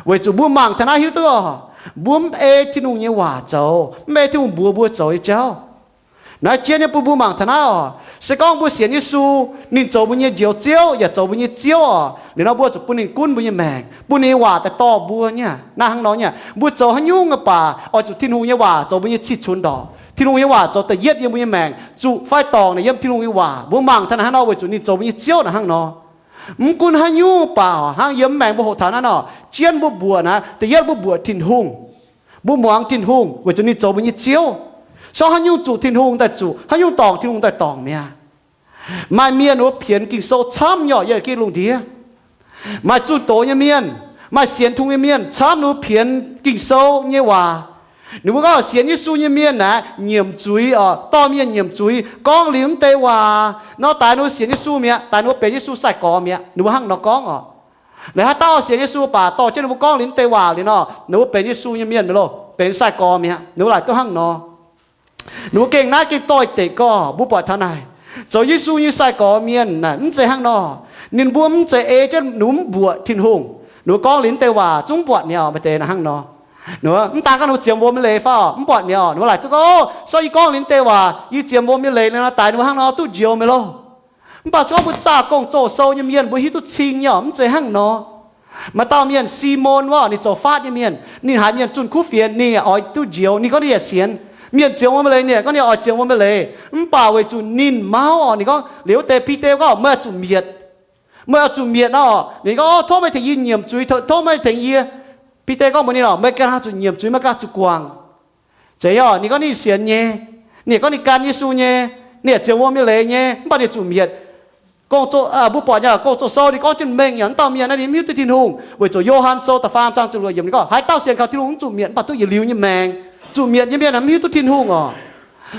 Weic zuqc mbuo mangc taux naaiv hiuv duqv oc, mbuo mv ei Tin-Hungh nyei waac zoux, mv ei Tin-Hungh mbuox mbuo zoux nyei jauv. Naaiv jienv nyei bun mbuo mangc taux naaiv oc, se gorngv mbuo sienx Yesu, ninh zoux mbuo nyei Njoux Ziouv yaac zoux mbuo nyei Ziouv oc, liuz nor mbuo zuqc bun ninh gunv mbuo nyei maengc, bun ninh nyei waac daaih dorh mbuo nyei. Naaiv hnangv nor nyei, mbuo zoux haaix nyungc baac oix zuqc Tin-Hungh nyei waac zoux mbuo nyei cih cunx ndorqc. Tin-Hungh nyei waac zoux da'yietv yiem mbuo nyei maengc, zuqc fai dorngc naaic yiem Tin-Hungh nyei waac. Mbuo mangc taux naaiv hnangv nor weic zuqc ninh zoux mbuo nyei Ziouv naaic hnangv nor. Mv gunv haaix nyungc baac oc, hnangv yiem mv maengx mbuo hoqc taux naaiv nor, jienv mbuo mbuoqc naaiv, da'yietv mbuo mbuoqc Tin-Hungh. Mbuo muangx Tin-Hungh weic zuqc ninh zoux mbuo nyei Ziouv. Sorng haaix nyungc zuqc Tin-Hungh daaih zuqc, haaix nyungc dorngc Tin-Hungh daaih dorngc mi'aqv. Maaih mienh wuov pienx Ging-Sou camv nyei oc, yiem gin lungh ndiev. Maaih zunh doz nyei mienh, maaih sienx Tin-Hungh nyei mienh camv wuov pienx Ging-Sou nyei waac. Ninh mbuo gorngv sienx Yesu nyei mienh naaic nyiemc zuiz oc, dorh mienh nyiemc zuiz, gorngv liuz mv deix waac nor, daix ninh mbuo sienx Yesu mi'aqv, daix ninh mbuo benx Yesu sai-gorx mi'aqv. Ninh mbuo hnangv nor gorngv oc. Laaix haaix dauh sienx Yesu baac dorh jienv ninh mbuo gorngv liuz mv deix waac liuz nor, ninh mbuo benx Yesu nyei mienh mi'aqv loh, benx sai-gorx mi'aqv. Ninh mbuo laaic duqv hnangv nor. Ninh mbuo gengh naaiv gengh doix-dekc gorngv mbuo buatc taux naaic, zoux Yesu nyei sai-gorx mienh naaic mv zeiz hnangv nor. Ninh mbuo mv zeiz ei jienv, ninh mbuo mv mbuoqc Tin-Hungh. Ninh mbuo gorngv liuz mv deix waac zungv mv buatc mi'aqv oc, maaih deix naaic hnangv nor. Ninh mbuo mv daan gorngv ninh mbuo ziemx wuom nyei leiz fai oc, mv buatc mi'aqv oc. Ninh mbuo laaic duqv gorngv, o, se yie gorngv liuz mv deix waac, yie ziemx wuom nyei leiz liuz nor, daix ninh mbuo hnangv nor duqv njoux mi'aqv loh. Mv baac se gorngv mbuo zaah Gong-Zoh sou nyei mienh, mbuo hiuv duqv cing nyei oc, mv zeiz hnangv nor. Maaih dauh mienh, Simon wuov, ninh zoux faatv nyei mienh, ninh haiz mienh zunh kuv fienx, ninh oix duqv njoux, ninh gorngv ninh yaac sienx. Mienh ziemx wuom nyei leiz, ninh gorngv ninh oix ziemx wuom nyei leiz. Mv baac weic zuqc ninh mauv oc, ninh gorngv, liuz wuov deix Bide gorngv, meih oix zuqc mietc. Meih oix zuqc mietc nor. Ninh gorngv, o, tov meih tengx yie nyiemc zuiz, tov meih tengx yie. Bide gorngv mbuox ninh oc, meih ganh haih zuqc nyiemc zuiz, meih ganh zuqc guangc. Zeiz oc, ninh gorngv ninh sienx nyei, ninh gorngv ninh gan Yesu nyei, ninh yaac ziemx wuom nyei leiz nyei, mv baac ninh zuqc mietc. Gong-Zoh, mbuo buatc nyei Gong-Zoh sou ninh gorngv jienv mengh yaac, mv dauh mienh naaiv ninh mv hiuv duqv Tin-Hungh. Weic zuqc Yo^han Sou da'faam zaang ziepc luoqc yiemc ninh gorngv, haaix dauh sienx kaux Tin-Hungh mv zuqc mietc, mv baac duqv yietc liuz nyei maengc. Zuqc mietc nyei mienh mv hiuv duqv Tin-Hungh oc.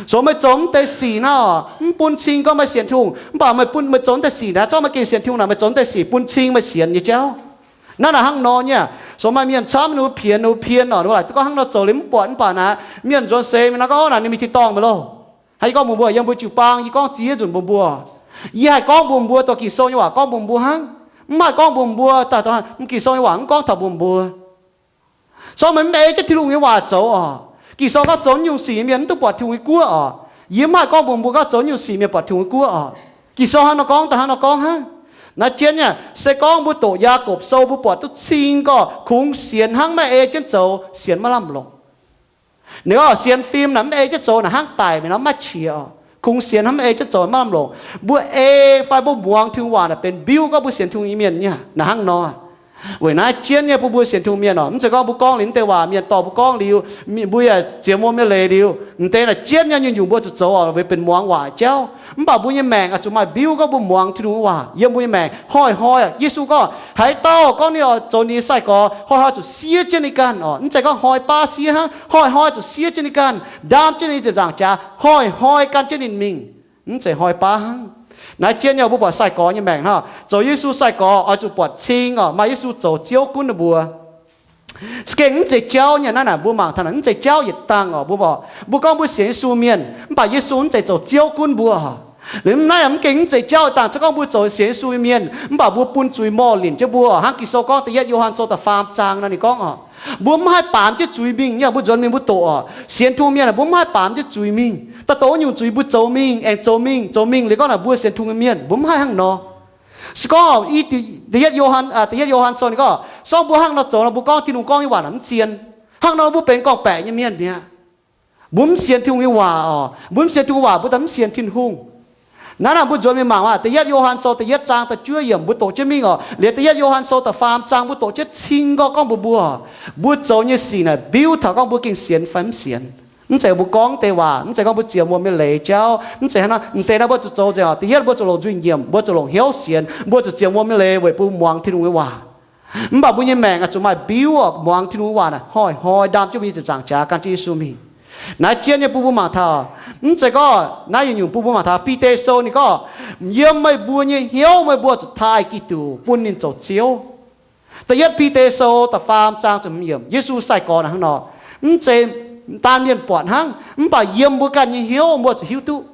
Sou meih zoux mv deix sic naaiv oc, mv bun cing gorngv meih sienx Tin-Hungh, mv baac meih bun, meih zoux mv deix sic naaiv, zorqv meih gengh sienx Tin-Hungh naaic, meih zoux mv deix sic bun cing meih sienx nyei jauv. Naaiv naaic hnangv nor nyei. Sou maaih mienh camv ninh mbuo pienx, ninh mbuo pien oc, ninh mbuo laaic duqv gorngv hnangv nor zoux liuz mv buatc, mv baac naaic mienh nzuonx seix mingh naaiv gorngv naaic ninh mingh tin-dorngh mi'aqv loh. Haaix, yie gorngv mbuox mbuo, yiem mbuo jiu-baang yie gorngv ziex nzunc mbuox mbuo, yie haih gorngv mbuox mbuo, dorh Ging-Sou nyei waac gorngv mbuox mbuo hnangv. Mv haih gorngv mbuox mbuo daaih, Ging-Sou nyei waac mv gorngv taux mbuox mbuo. Zorqv meih mv ei jienv Tin-Hungh nyei waac zoux oc. Ging-Sou gorngv zoux nyungc sic nyei mienh mv duqv buatc Tin-Hungh nyei guoqv oc. Yie mv haih gorngv mbuox mbuo gorngv zoux nyungc sic mienh buatc Tin-Hungh nyei guoqv oc. Ging-Sou hnangv nor gorngv, daaih hnangv nor gorngv hnangv. Naaiv jienv nyei, se gorngv mbuo doqc Yaagorpc Sou mbuo buatc duqv cing gorqv kungx sienx hnangv maiv ei jienv zoux sienx maiv lamh longc. Ninh gorngv sienx fim naaic mv ei jienv zoux naaic hnangv daic mingh nor maiv qiex oc. Kungx sienx hnangv mv ei jienv zoux maiv lamh longc. Mbuo ei fai mbuo muangx Tin-Hungh waac naaic benx mbiuv gorngv mbuo sienx Tin-Hungh nyei mienh nyei hnangv nor. Weic naaiv jienv nyei bun mbuo sienx Tin-Hungh mienh oc, mv zeiz gorngv mbuo gorngv liuz mv deix waac mienh dorh mbuo gorngv liuz, mbuo yaac ziemx wuom nyei leiz liuz, mv deix naaic jienv nyei nyungc-nyungc mbuo zuqc zoux oc, weic benx muangx waac jauv. Mv baac mbuo nyei maengc oix zuqc maaih mbiuv gorngv mbuo muangx Tin-Hungh waac yiem mbuo nyei maengc. Hnoi-hnoi, Yesu gorngv, haaix dauh gorngv ninh oix zoux ninh nyei sai-gorx, hnoi-hnoi zuqc siev jienv ninh ganh oc. Mv zeiz gorngv hnoi baav siev hnangv, hnoi-hnoi zuqc siev jienv ninh ganh, ndaam jienv ninh ziepc nzaangc jaax, hnoi-hnoi gan jienv ninh mingh. Mv zeiz hnoi baav hnangv. Naaiv jienv nyei mbuo buatc sai-gorx nyei maengc hnangv. Zoux Yesu sai-gorx oix zuqc buatc cing oc, maaih Yesu zoux Ziouv gunv ninh mbuo. Za'gengh mv zeiz jauv nyei naaiv naaic, mbuo mangc taux naaic mv zeiz jauv yietc dangh oc. Mbuo, mbuo gorngv mbuo sienx Yesu mienh, mv baac Yesu mv zeiz zoux Ziouv gunv mbuo oc. Liuz naaiv mv gengh mv zeiz jauv yietc dangh, se gorngv mbuo zoux sienx Yesu mienh, mv baac mbuo bun zuiz morh linc jienv mbuo oc. Hnangv Ging-Sou gorngv da'yietv Yo^han Sou da'faam zaang nor ninh gorngv oc, mbuo mv haih baamz jienv zuiz mingh nyei. Mbuo nzuonx mingh mbuo doqc oc, sienx Tin-Hungh mienh aah, mbuo mv haih baamz jienv zuiz mingh. Daaih doqc wuov nyungc zuiz mbuo zoux mingh, aengx zoux mingh, zoux mingh liuz gorngv naaic mbuo sienx Tin-Hungh nyei mienh, mbuo mv haih hnangv nor. Se gorngv i da'yietv Yo^han, da'yietv Yo^han Sou ninh gorngv, se gorngv mbuo hnangv nor zoux nor, mbuo gorngv Tin-Hungh gorngv nyei waac naaic mv zien. Hnangv nor mbuo benx gorngv-baeqc nyei mienh mi'aqv. Mbuo mv sienx Tin-Hungh nyei waac oc. Mbuo mv sienx Tin-Hungh waac, mbuo daaih mv sienx Tin-Hungh. Naaiv naaic mbuo nzuonx mingh mangc maah, da'yietv Yo^han Sou da'yietv zaang da'juov yiemc mbuo doqc jienv mingh oc. Liuz da'yietv Yo^han Sou da'faam zaang mbuo doqc jienv cing gorngv gorngv mbuox mbuo, mbuo zoux nyei sic naaic mbiuv taux gorngv mbuo gengh sienx fai mv sienx. Mv zeiz mbuo gorngv deix waac, mv zeiz gorngv mbuo ziemx wuom nyei leiz jauv, mv zeiz hnangv nor. Mv deix naaiv mbuo zuqc zoux nzengc oc. Da'yietv mbuo zuqc longc nzuih nyiemc, mbuo zuqc longc hnyouv sienx, mbuo zuqc ziemx wuom nyei leiz weic bun muangx Tin-Hungh nyei waac. Mv baac mbuo nyei maengc oix zuqc maaih mbiuv oc, muangx Tin-Hungh waac naaic hnoi-hnoi ndaam jienv mbuo nyei ziepc nzaangc jaax gan jienv Yesu mingh. Naaiv jienv nyei bun mbuo mangc taux, mv zeiz gorngv naaiv yietc nyungc bun mbuo mangc taux Bide Sou ninh gorngv, yiem meih mbuo nyei hnyouv meih mbuo zuqc taaih Giduc bun ninh zoux Ziouv. Da'yietv Bide Sou da'faam zaang ziepc hmz yiemc, Yesu sai-gorx naaic hnangv nor, mv zeiz daan mienh buatc hnangv, mv baac yiem mbuo ganh nyei hnyouv mbuo zuqc hiuv duqv.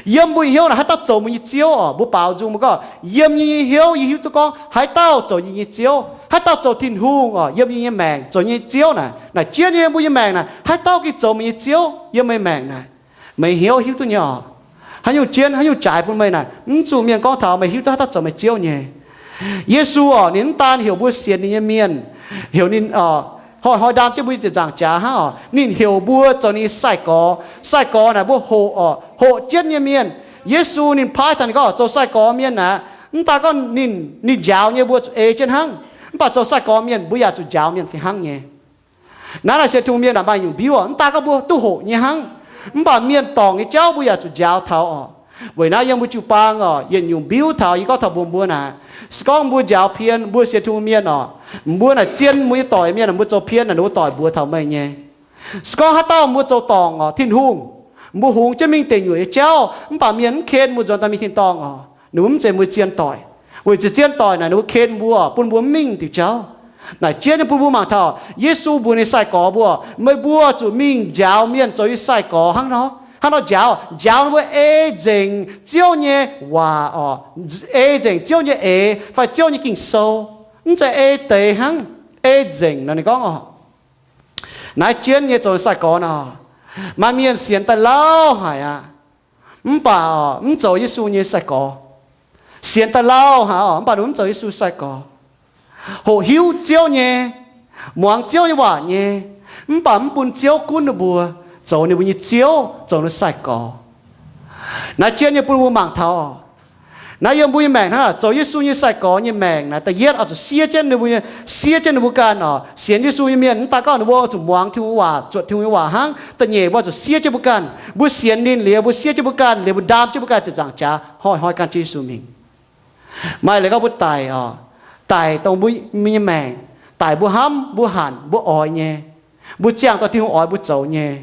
Yiem mbuo nyei hnyouv naaic haaix dauh zoux mbuo nyei Ziouv oc? Mbuo baaux nzung mbuo gorngv, yiem yie nyei hnyouv yie hiuv duqv gorngv haaix dauh zoux yie nyei Ziouv, haaix dauh zoux Tin-Hungh oc, yiem yie nyei maengc zoux nyei Ziouv naaic. Naaic jienv nyei mbuo nyei maengc naaic, haaix dauh gengh zoux meih nyei Ziouv yiem meih maengc naaic? Meih hnyouv hiuv duqv nyei oc. Haaix nyungc jienv, haaix nyungc jaaix bun meih naaic, mv zuqc mienh gorngv taux meih hiuv duqv haaix dauh zoux meih Ziouv nyei. Yesu oc, ninh mv daan heuc mbuo sienx ninh nyei mienh, heuc ninh hnoi-hnoi ndaam jienv mbuo nyei ziepc nzaangc jaax hnangv oc. Ninh heuc mbuo zoux ninh nyei sai-gorx. Sai-gorx naaic mbuo hoqc oc, hoqc jienv nyei mienh. Yesu ninh paaiv taux ninh gorngv zoux sai-gorx mienh naaic, mv daan gorngv ninh, ninh njaaux nyei mbuo zuqc ei jienv hnangv, mv baac zoux sai-gorx mienh mbuo yaac zuqc njaaux mienh fih hnangv nyei. Naaiv naaic sienx Tin-Hungh mienh naaic maaih nyungc mbiuv oc, mv daan gorngv mbuo duqv hoqc nyei hnangv, mv baac mienh dorngc nyei jauv mbuo yaac zuqc njaaux taux oc. Weic naaiv yiem mbuo jiu-baang oc, yietc nyungc mbiuv taux yie gorngv taux mbuox mbuo naaic, se gorngv mbuo njaaux pien, mbuo sienx Tin-Hungh mienh oc, mbuo naaic zien mbuo nyei doic mienh, mbuo zoux pien naaic ninh mbuo doic mbuox taux meih nyei. Se gorngv haaix dauh mbuo zoux dorngc oc, Tin-Hungh, mbuo hungx jienv mingh deic nyuoqc nyei jauv, mv baac mienh mv ken mbuo nzuonx daaih mingh tin-dorngh oc, ninh mbuo mv zeiz mbuo zien doic. Weic zuqc zien doic naaic ninh mbuo ken mbuo, bun mbuo mv mingh diuc jauv. Naaic jienv nyei bun mbuo mangc taux Yesu mbuox ninh sai-gorx mbuo, meih mbuo zuqc mingh njaaux mienh zoux yie sai-gorx hnangv nor. Hnangv nor njaaux, njaaux ninh mbuo ei nzengc Ziouv nyei waac oc, ei nzengc Ziouv nyei eix fai Ziouv nyei Ging-Sou. Mv zeiz ei deix hnangv, ei nzengc nor ninh gorngv oc. Naaiv jienv nyei zoux sai-gorx nor, maaih mienh sienx daaih lauh haic aqv, mv baac oc, mv zoux Yesu nyei sai-gorx. Sienx daaih lauh haic oc, mv baac ninh mv zoux Yesu sai-gorx. Hoqc hiuv Ziouv nyei, muangx Ziouv nyei waac nyei, mv baac mv bun Ziouv gunv ninh mbuo, zoux ninh mbuo nyei ziouv, zoux ninh sai-gorx. Naaiv jienv nyei bun mbuo mangc taux oc, naaiv yiem mbuo nyei maengc hnangv, zoux Yesu nyei sai-gorx nyei maengc naaic, da'yietv oix zuqc siev jienv ninh mbuo, siev jienv ninh mbuo ganh oc. Sienx Yesu nyei mienh mv daan gorngv ninh mbuo zuqc muangx Tin-Hungh waac, zuotc Tin-Hungh nyei waac hnangv. Da'nyeic mbuo zuqc siev jienv mbuo ganh. Mbuo sienx ninh liuz, mbuo siev jienv mbuo ganh liuz, mbuo ndaam jienv mbuo ganh ziepc nzaangc jaax, hnoi-hnoi gan jienv Yesu mingh. Maaih leiz gorngv mbuo daic oc, daic dongh mbuo nyei maengc, daic mbuo hnamv, mbuo hanc, mbuo oix nyei. Mbuo ziangh dorh Tin-Hungh oix mbuo zoux nyei.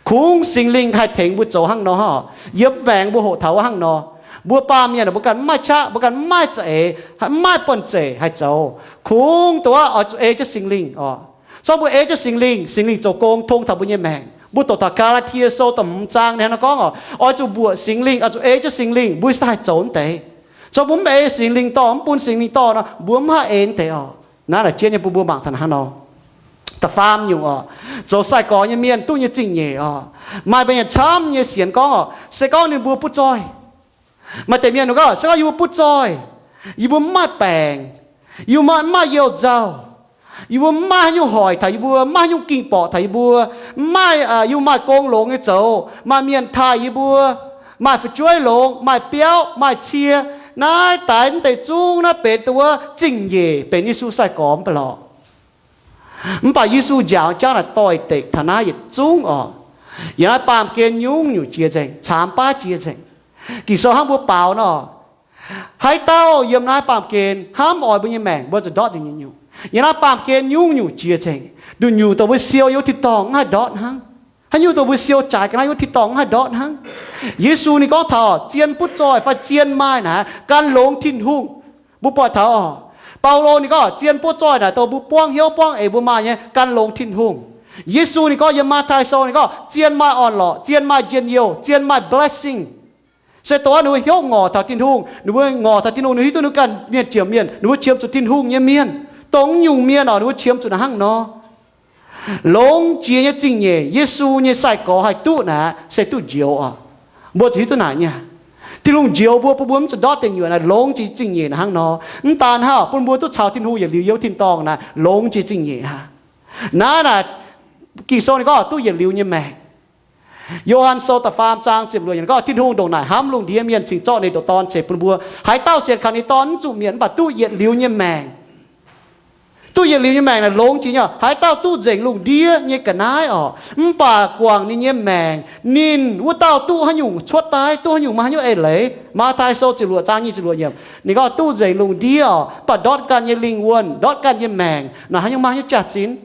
Kungx Singx Lingh haih tengx mbuo zoux hnangv nor. Yiem maengx mbuo hoqc taux wuov hnangv nor, mbuo baamh mienh mbuo ganh mv maaih qaqv, mbuo ganh mv maaih za'eix, mv maaih buonv-zeic haih zoux. Kungx dongh wuov oix zuqc ei jienv Singx Lingh oc. Zorqv mbuo ei jienv Singx Lingh, Singx Lingh zoux gong tong taux mbuo nyei maengc. Mbuo doqc taux Gaa^laa^tie Sou da'hmz zaang ninh hnangv nor gorngv oc, oix zuqc mbuoqc Singx Lingh, oix zuqc ei jienv Singx Lingh, mbuo se haih zoux wuov deix. Zorqv mbuo mv ei Singx Lingh dorh, mv bun Singx Lingh dorh nor, mbuo mv haih ei wuov deix oc. Naaiv naaic jienv nyei bun mbuo mangc taux hnangv nor. Da'faam nyungc oc, zoux sai-gorx nyei mienh duqv nyei zingh nyeic oc, maaih mienh camv nyei sienx gorngv oc, se gorngv ninh mbuo butv zoih. Maaih deix mienh gorngv, se gorngv yie mbuo butv zoih, yie mbuo mv maaih baengc, yie mbuo mv maaih youh nzauh, yie mbuo mv maaih haaix nyungc hoic taux yie mbuo, mv maaih haaix nyungc ging-borqc taux yie mbuo, mv maaih, yie mbuo maaih gong longx nyei zoux, maaih mienh taaih yie mbuo, maaih fu'jueiv longx, maaih biauv, maaih cie. Naaiv daaih mv deix zungv naaiv benx dongh wuov zingh nyeic benx Yesu sai-gorx mv baac lorqc. Mv baac Yesu njaaux jauv naaic doix-dekc taux naaiv yietc zungv oc. Yiem naaiv baamh gen nyungc-nyungc jiex nzengc, caamx baav jiex nzengc. Ging-Sou hnangv mbuo baaux nor, haaix dauh yiem naaiv baamh gen hnamv oix mbuo nyei maengc, mbuo zuqc ndortv nzengc nyungc-nyungc. Yiem naaiv baamh gen nyungc-nyungc jiex nzengc. Nduqc nyungc dongh mbuo siou yiem wuov tin-dorngh mv haih ndortv hnangv. Haaix nyungc dongh mbuo siou jaaix ga'naaiv yiem wuov tin-dorngh mv haih ndortv hnangv. Yesu ninh gorngv taux zien butv zoih fai zien maaih naaic gan longx Tin-Hungh. Mbuo buatc taux oc, Baulo ninh gorngv zien butv zoih naaic dongh mbuo buangv hnyouv buangv eix mbuo maaih nyei gan longx Tin-Hungh. Yesu ninh gorngv yiem Matv^tai Sou ninh gorngv zien maaih orn-lorqc, zien maaih njien-youh, zien maaih blessing. Se dongh wuov ninh mbuo hnyouv ngorc taux Tin-Hungh, ninh mbuo ngorc taux Tin-Hungh, ninh hiuv duqv ninh ganh mienh jiex mienh, ninh mbuo qiemx zuqc Tin-Hungh nyei mienh. Dongh nyungc mienh oc, ninh mbuo qiemx zuqc naaic hnangv nor. Longx jiex nyei zingh nyeic Yesu nyei sai-gorx haih duqv naaic se duqv njoux oc. Mbuo zuqc hiuv duqv naaic nyei. Tin-Hungh njoux mbuo, bun mbuo mv zuqc ndortv deic nyuoqc naaic, longx jiex zingh nyeic naaic hnangv nor. Mv daan hnangv, bun mbuo duqv caux Tin-Hungh yietc liuz yiem tin-dorngh naaic, longx jiex zingh nyeic aqv. Naaiv naaic, Ging-Sou ninh gorngv duqv yietc liuz nyei maengc. Yo^han Sou da'faam zaang ziepc luoqc yiemc gorngv, Tin-Hungh ndongc naaic hnamv lungh ndiev mienh cingx zorqv ninh ndoqc Dorn ceix bun mbuo. Haaix dauh sienx kaux ninh Dorn mv zuqc mietc mv baac duqv yietc liuz nyei maengc. Duqv yietc liuz nyei maengc naaic longx jiex nyei. Haaix dauh duqv nzengc lungh ndiev nyei ga'naaiv oc, mv baac guangc ninh nyei maengc, ninh wuov dauh duqv haaix nyungc cuotv daaih, duqv haaix nyungc maaih haaix nyungc eix leiz. Matv^tai Sou ziepc luoqc zaang nyic ziepc luoqc yiemc ninh gorngv duqv nzengc lungh ndiev oc, mv baac ndortv ganh nyei lingh wuonh, ndortv ganh nyei maengc naaic haaix nyungc maaih haaix nyungc jaax-zinh.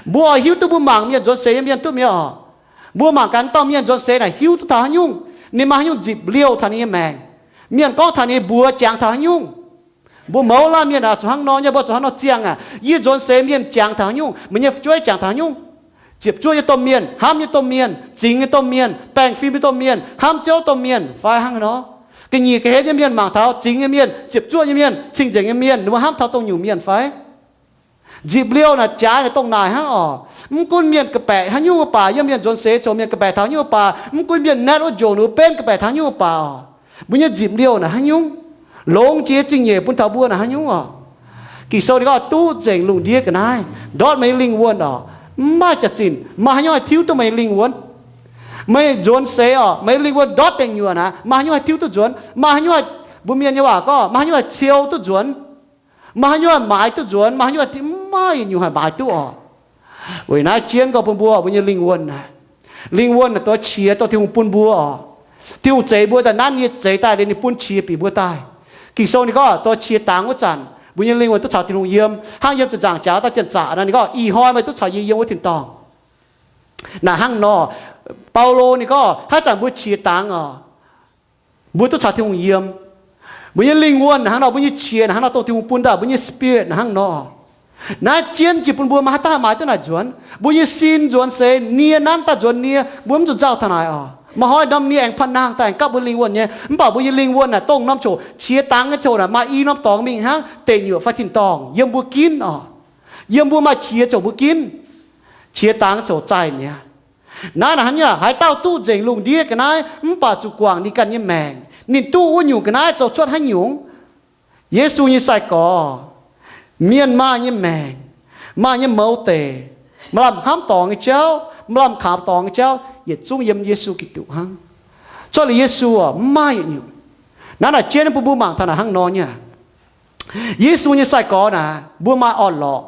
Mbuo oix hiuv duqv mbuo mangc mienh nzuonx seix nyei mienh duqv mi'aqv oc. Mbuo mangc gaax dauh mienh nzuonx seix naaic hiuv duqv taux haaix nyungc, ninh maaih haaix nyungc nzipc liouh taux ninh nyei maengc. Mienh gorngv taux ninh nyei mbuox jangx taux haaix nyungc. Mbuo mouz laanh mienh aac, zuqc hnangv nor nyei, mbuo zuqc hnangv nor ziangh aac. Yie nzuonx seix mienh jangx taux haaix nyungc, meih nyei fu'jueiv jangx taux haaix nyungc, ziepc zuoqv nyei domh mienh, hnamv nyei domh mienh, zingx nyei domh mienh, baengh fim nyei domh mienh, hnamv Ziouv domh mienh fai hnangv haaix nor? Ga'nyiec ga'hlen nyei mienh mangc taux zingx nyei mienh, ziepc zuoqv nyei mienh, cing-nzengc nyei mienh, ninh mbuo hnamv taux dongh nyungc mienh fai? Nzipc liouh naaic jaaix naaic dongh naaic hnangv oc. Mv gunv mienh ga'baeqc haaix nyungc wuov baac, yiem mienh nzuonx seix coux mienh ga'baeqc taux haaix nyungc wuov baac, mv gunv mienh naetv wuov njongc ninh mbuo benv ga'baeqc taux haaix nyungc wuov baac oc, mbuo nyei nzipc liouh naaic haaix nyungc, longx jiex zingh nyeic bun taux mbuo naaic haaix nyungc oc? Ging-Sou ninh gorngv duqv nzengc lungh ndiev ga'naaiv, ndortv meih nyei lingh wuonh oc. Mv maaih jaax-zinh maaih haaix nyungc haih tiuv duqv meih nyei lingh wuonh. Meih nzuonx seix oc, meih nyei lingh wuonh ndortv deic nyuoqc naaic, maaih haaix nyungc haih tiuv duqv nzuonx? Maaih haaix nyungc, mbuo mienh nyei waac gorngv maaih haaix nyungc haih ciou duqv nzuonx? Maaih haaix nyungc haih maaiz duqv nzuonx? Maaih haaix nyungc haih, mv maaih yietc nyungc haih maaiz duqv oc. Weic naaiv jienv gorngv bun mbuo, mbuo nyei lingh wuonh naaic, lingh wuonh naaic dongh qiex dongh Tin-Hungh bun mbuo oc. Tin-Hungh zeix mbuo daaih nanv nyei zeix daaih liuz ninh bun qiex bieqc mbuo daaih. Ging-Sou ninh gorngv dongh qiex dangx wuov zanc, mbuo nyei lingh wuonh duqv caux Tin-Hungh yiem, hnangv yiem ziepc nzaangc jaax daaih ziepc nzaangc naaic ninh gorngv ih hnoi meih duqv caux yie yiem wuov tin-dorngh. Naaic hnangv nor, Baulo ninh gorngv haaix zanc mbuo qiex dangx oc, mbuo duqv caux Tin-Hungh yiem. Mbuo nyei lingh wuonh naaic hnangv nor, mbuo nyei qiex naaic hnangv nor, dongh Tin-Hungh bun daaih mbuo nyei spirit naaic hnangv nor. Naaiv jienv jiex bun mbuo maiv haih maaiz duqv naaic nzuonx. Mbuo nyei sin nzuonx seix nie nanv daaih nzuonx nie, mbuo mv zuqc nzauh taux naaic oc. Maaih hnoi norm nie aengx pa'naangh daaih aengx gapv mbuo lingh wuonh nyei. Mv baac mbuo nyei lingh wuonh naaic dongh norm coc qiex dangx nyei coc naaic maaih i norm dorngx mingh hnangv deic nyuoqc fai tin-dorngh yiem mbuo ginv oc. Yiem mbuo maaih qiex coc mbuo ginv. Qiex dangx coc zaih mi'aqv. Naaiv naaic hnangv nyei, haaix dauh duqv nzengc lungh ndiev ga'naaiv mv baac zuqc guangc ninh ganh nyei maengc, ninh duqv wuov nyungc ga'naaiv zoux cuotv haaix nyungc? Yesu nyei sai-gorx, mienh maaih nyei maengc, maaih nyei mouz deic, maaih lamh hnamv dorngx nyei jauv, maaih lamh kangx dorngx nyei jauv, yietc zungv yiem Yesu Giduc hnangv. Cuotv liuz Yesu oc, mv maaih yietc nyungc. Naaiv naaic jienv bun mbuo mangc taux naaic hnangv nor nyei. Yesu nyei sai-gorx naaic, mbuo maaih orn-lorqc.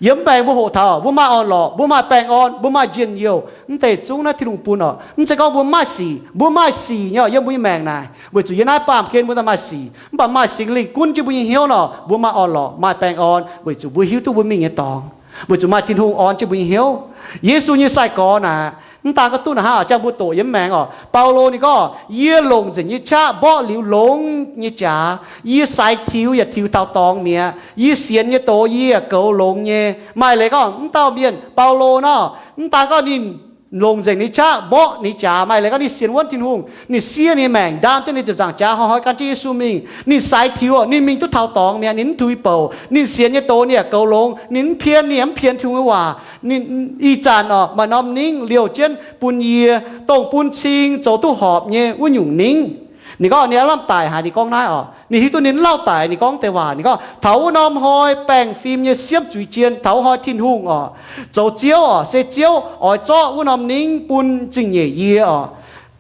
Yiem mv baengx mbuo hoqc taux mbuo maaih orn-lorqc, mbuo maaih baengh orn, mbuo maaih njien-youh, mv deix zungv naaiv Tin-Hungh bun oc. Mv zeiz gorngv mbuo mv maaih sic, mbuo mv maaih sic nyei oc, yiem mbuo nyei maengc naaic, weic zuqc yiem naaiv baamh gen mbuo daaih maaih sic, mv baac maaih Singx Lingh gunv jienv mbuo nyei hnyouv nor, mbuo maaih orn-lorqc, maaih baengh orn, weic zuqc mbuo hiuv duqv mbuo mingh nyei dorngx. Weic zuqc maaih Tin-Hungh orn jienv mbuo nyei hnyouv. Yesu nyei sai-gorx naaic, mv daan gorngv duqv naaic hnangv, jangx mbuo doqc yiem maengx oc. Baulo ninh gorngv, yie longc nzengc nyei qaqv mborqv liuz longx nyei jaax. Yie saix tiux yaac tiux taux dorngx mi'aqv. Yie sienx nyei doz yie yaac goux longx nyei. Maaih leiz gorngv mv dauh mienh, Baulo nor, mv daan gorngv ninh longc nzengc ninh qaqv mborqv ninh jaax, maaih leiz gorngv ninh sienx wuonv Tin-Hungh, ninh siev ninh maengc, ndaam jienv ninh ziepc nzaangc jaax, hnoi-hnoi gan jienv Yesu mingh. Ninh saix tiux, ninh mingh duqv taux dorngx mi'aqv, ninh mv tuix bouc, ninh sienx nyei doz ninh yaac goux longx, ninh mv pien, ninh yaac mv pien Tin-Hungh nyei waac. Ninh, ih zanc oc, maaih norm ningv liouh jienv bun yie, dongh bun cing zoux duqv horpc nyei wuov nyungc ningv. Ninh gorngv ninh aav lamh daic haic, ninh gorngv naaiv oc, ninh hiuv duqv ninh lauh daic, ninh gorngv deix waac, ninh gorngv, taux wuov norm hnoi baengh fim nyei siemv zuiz jien, taux wuov hnoi Tin-Hungh oc, zoux Ziouv oc, se Ziouv oix zorqv wuov norm ningv bun zingh nyeic yie oc.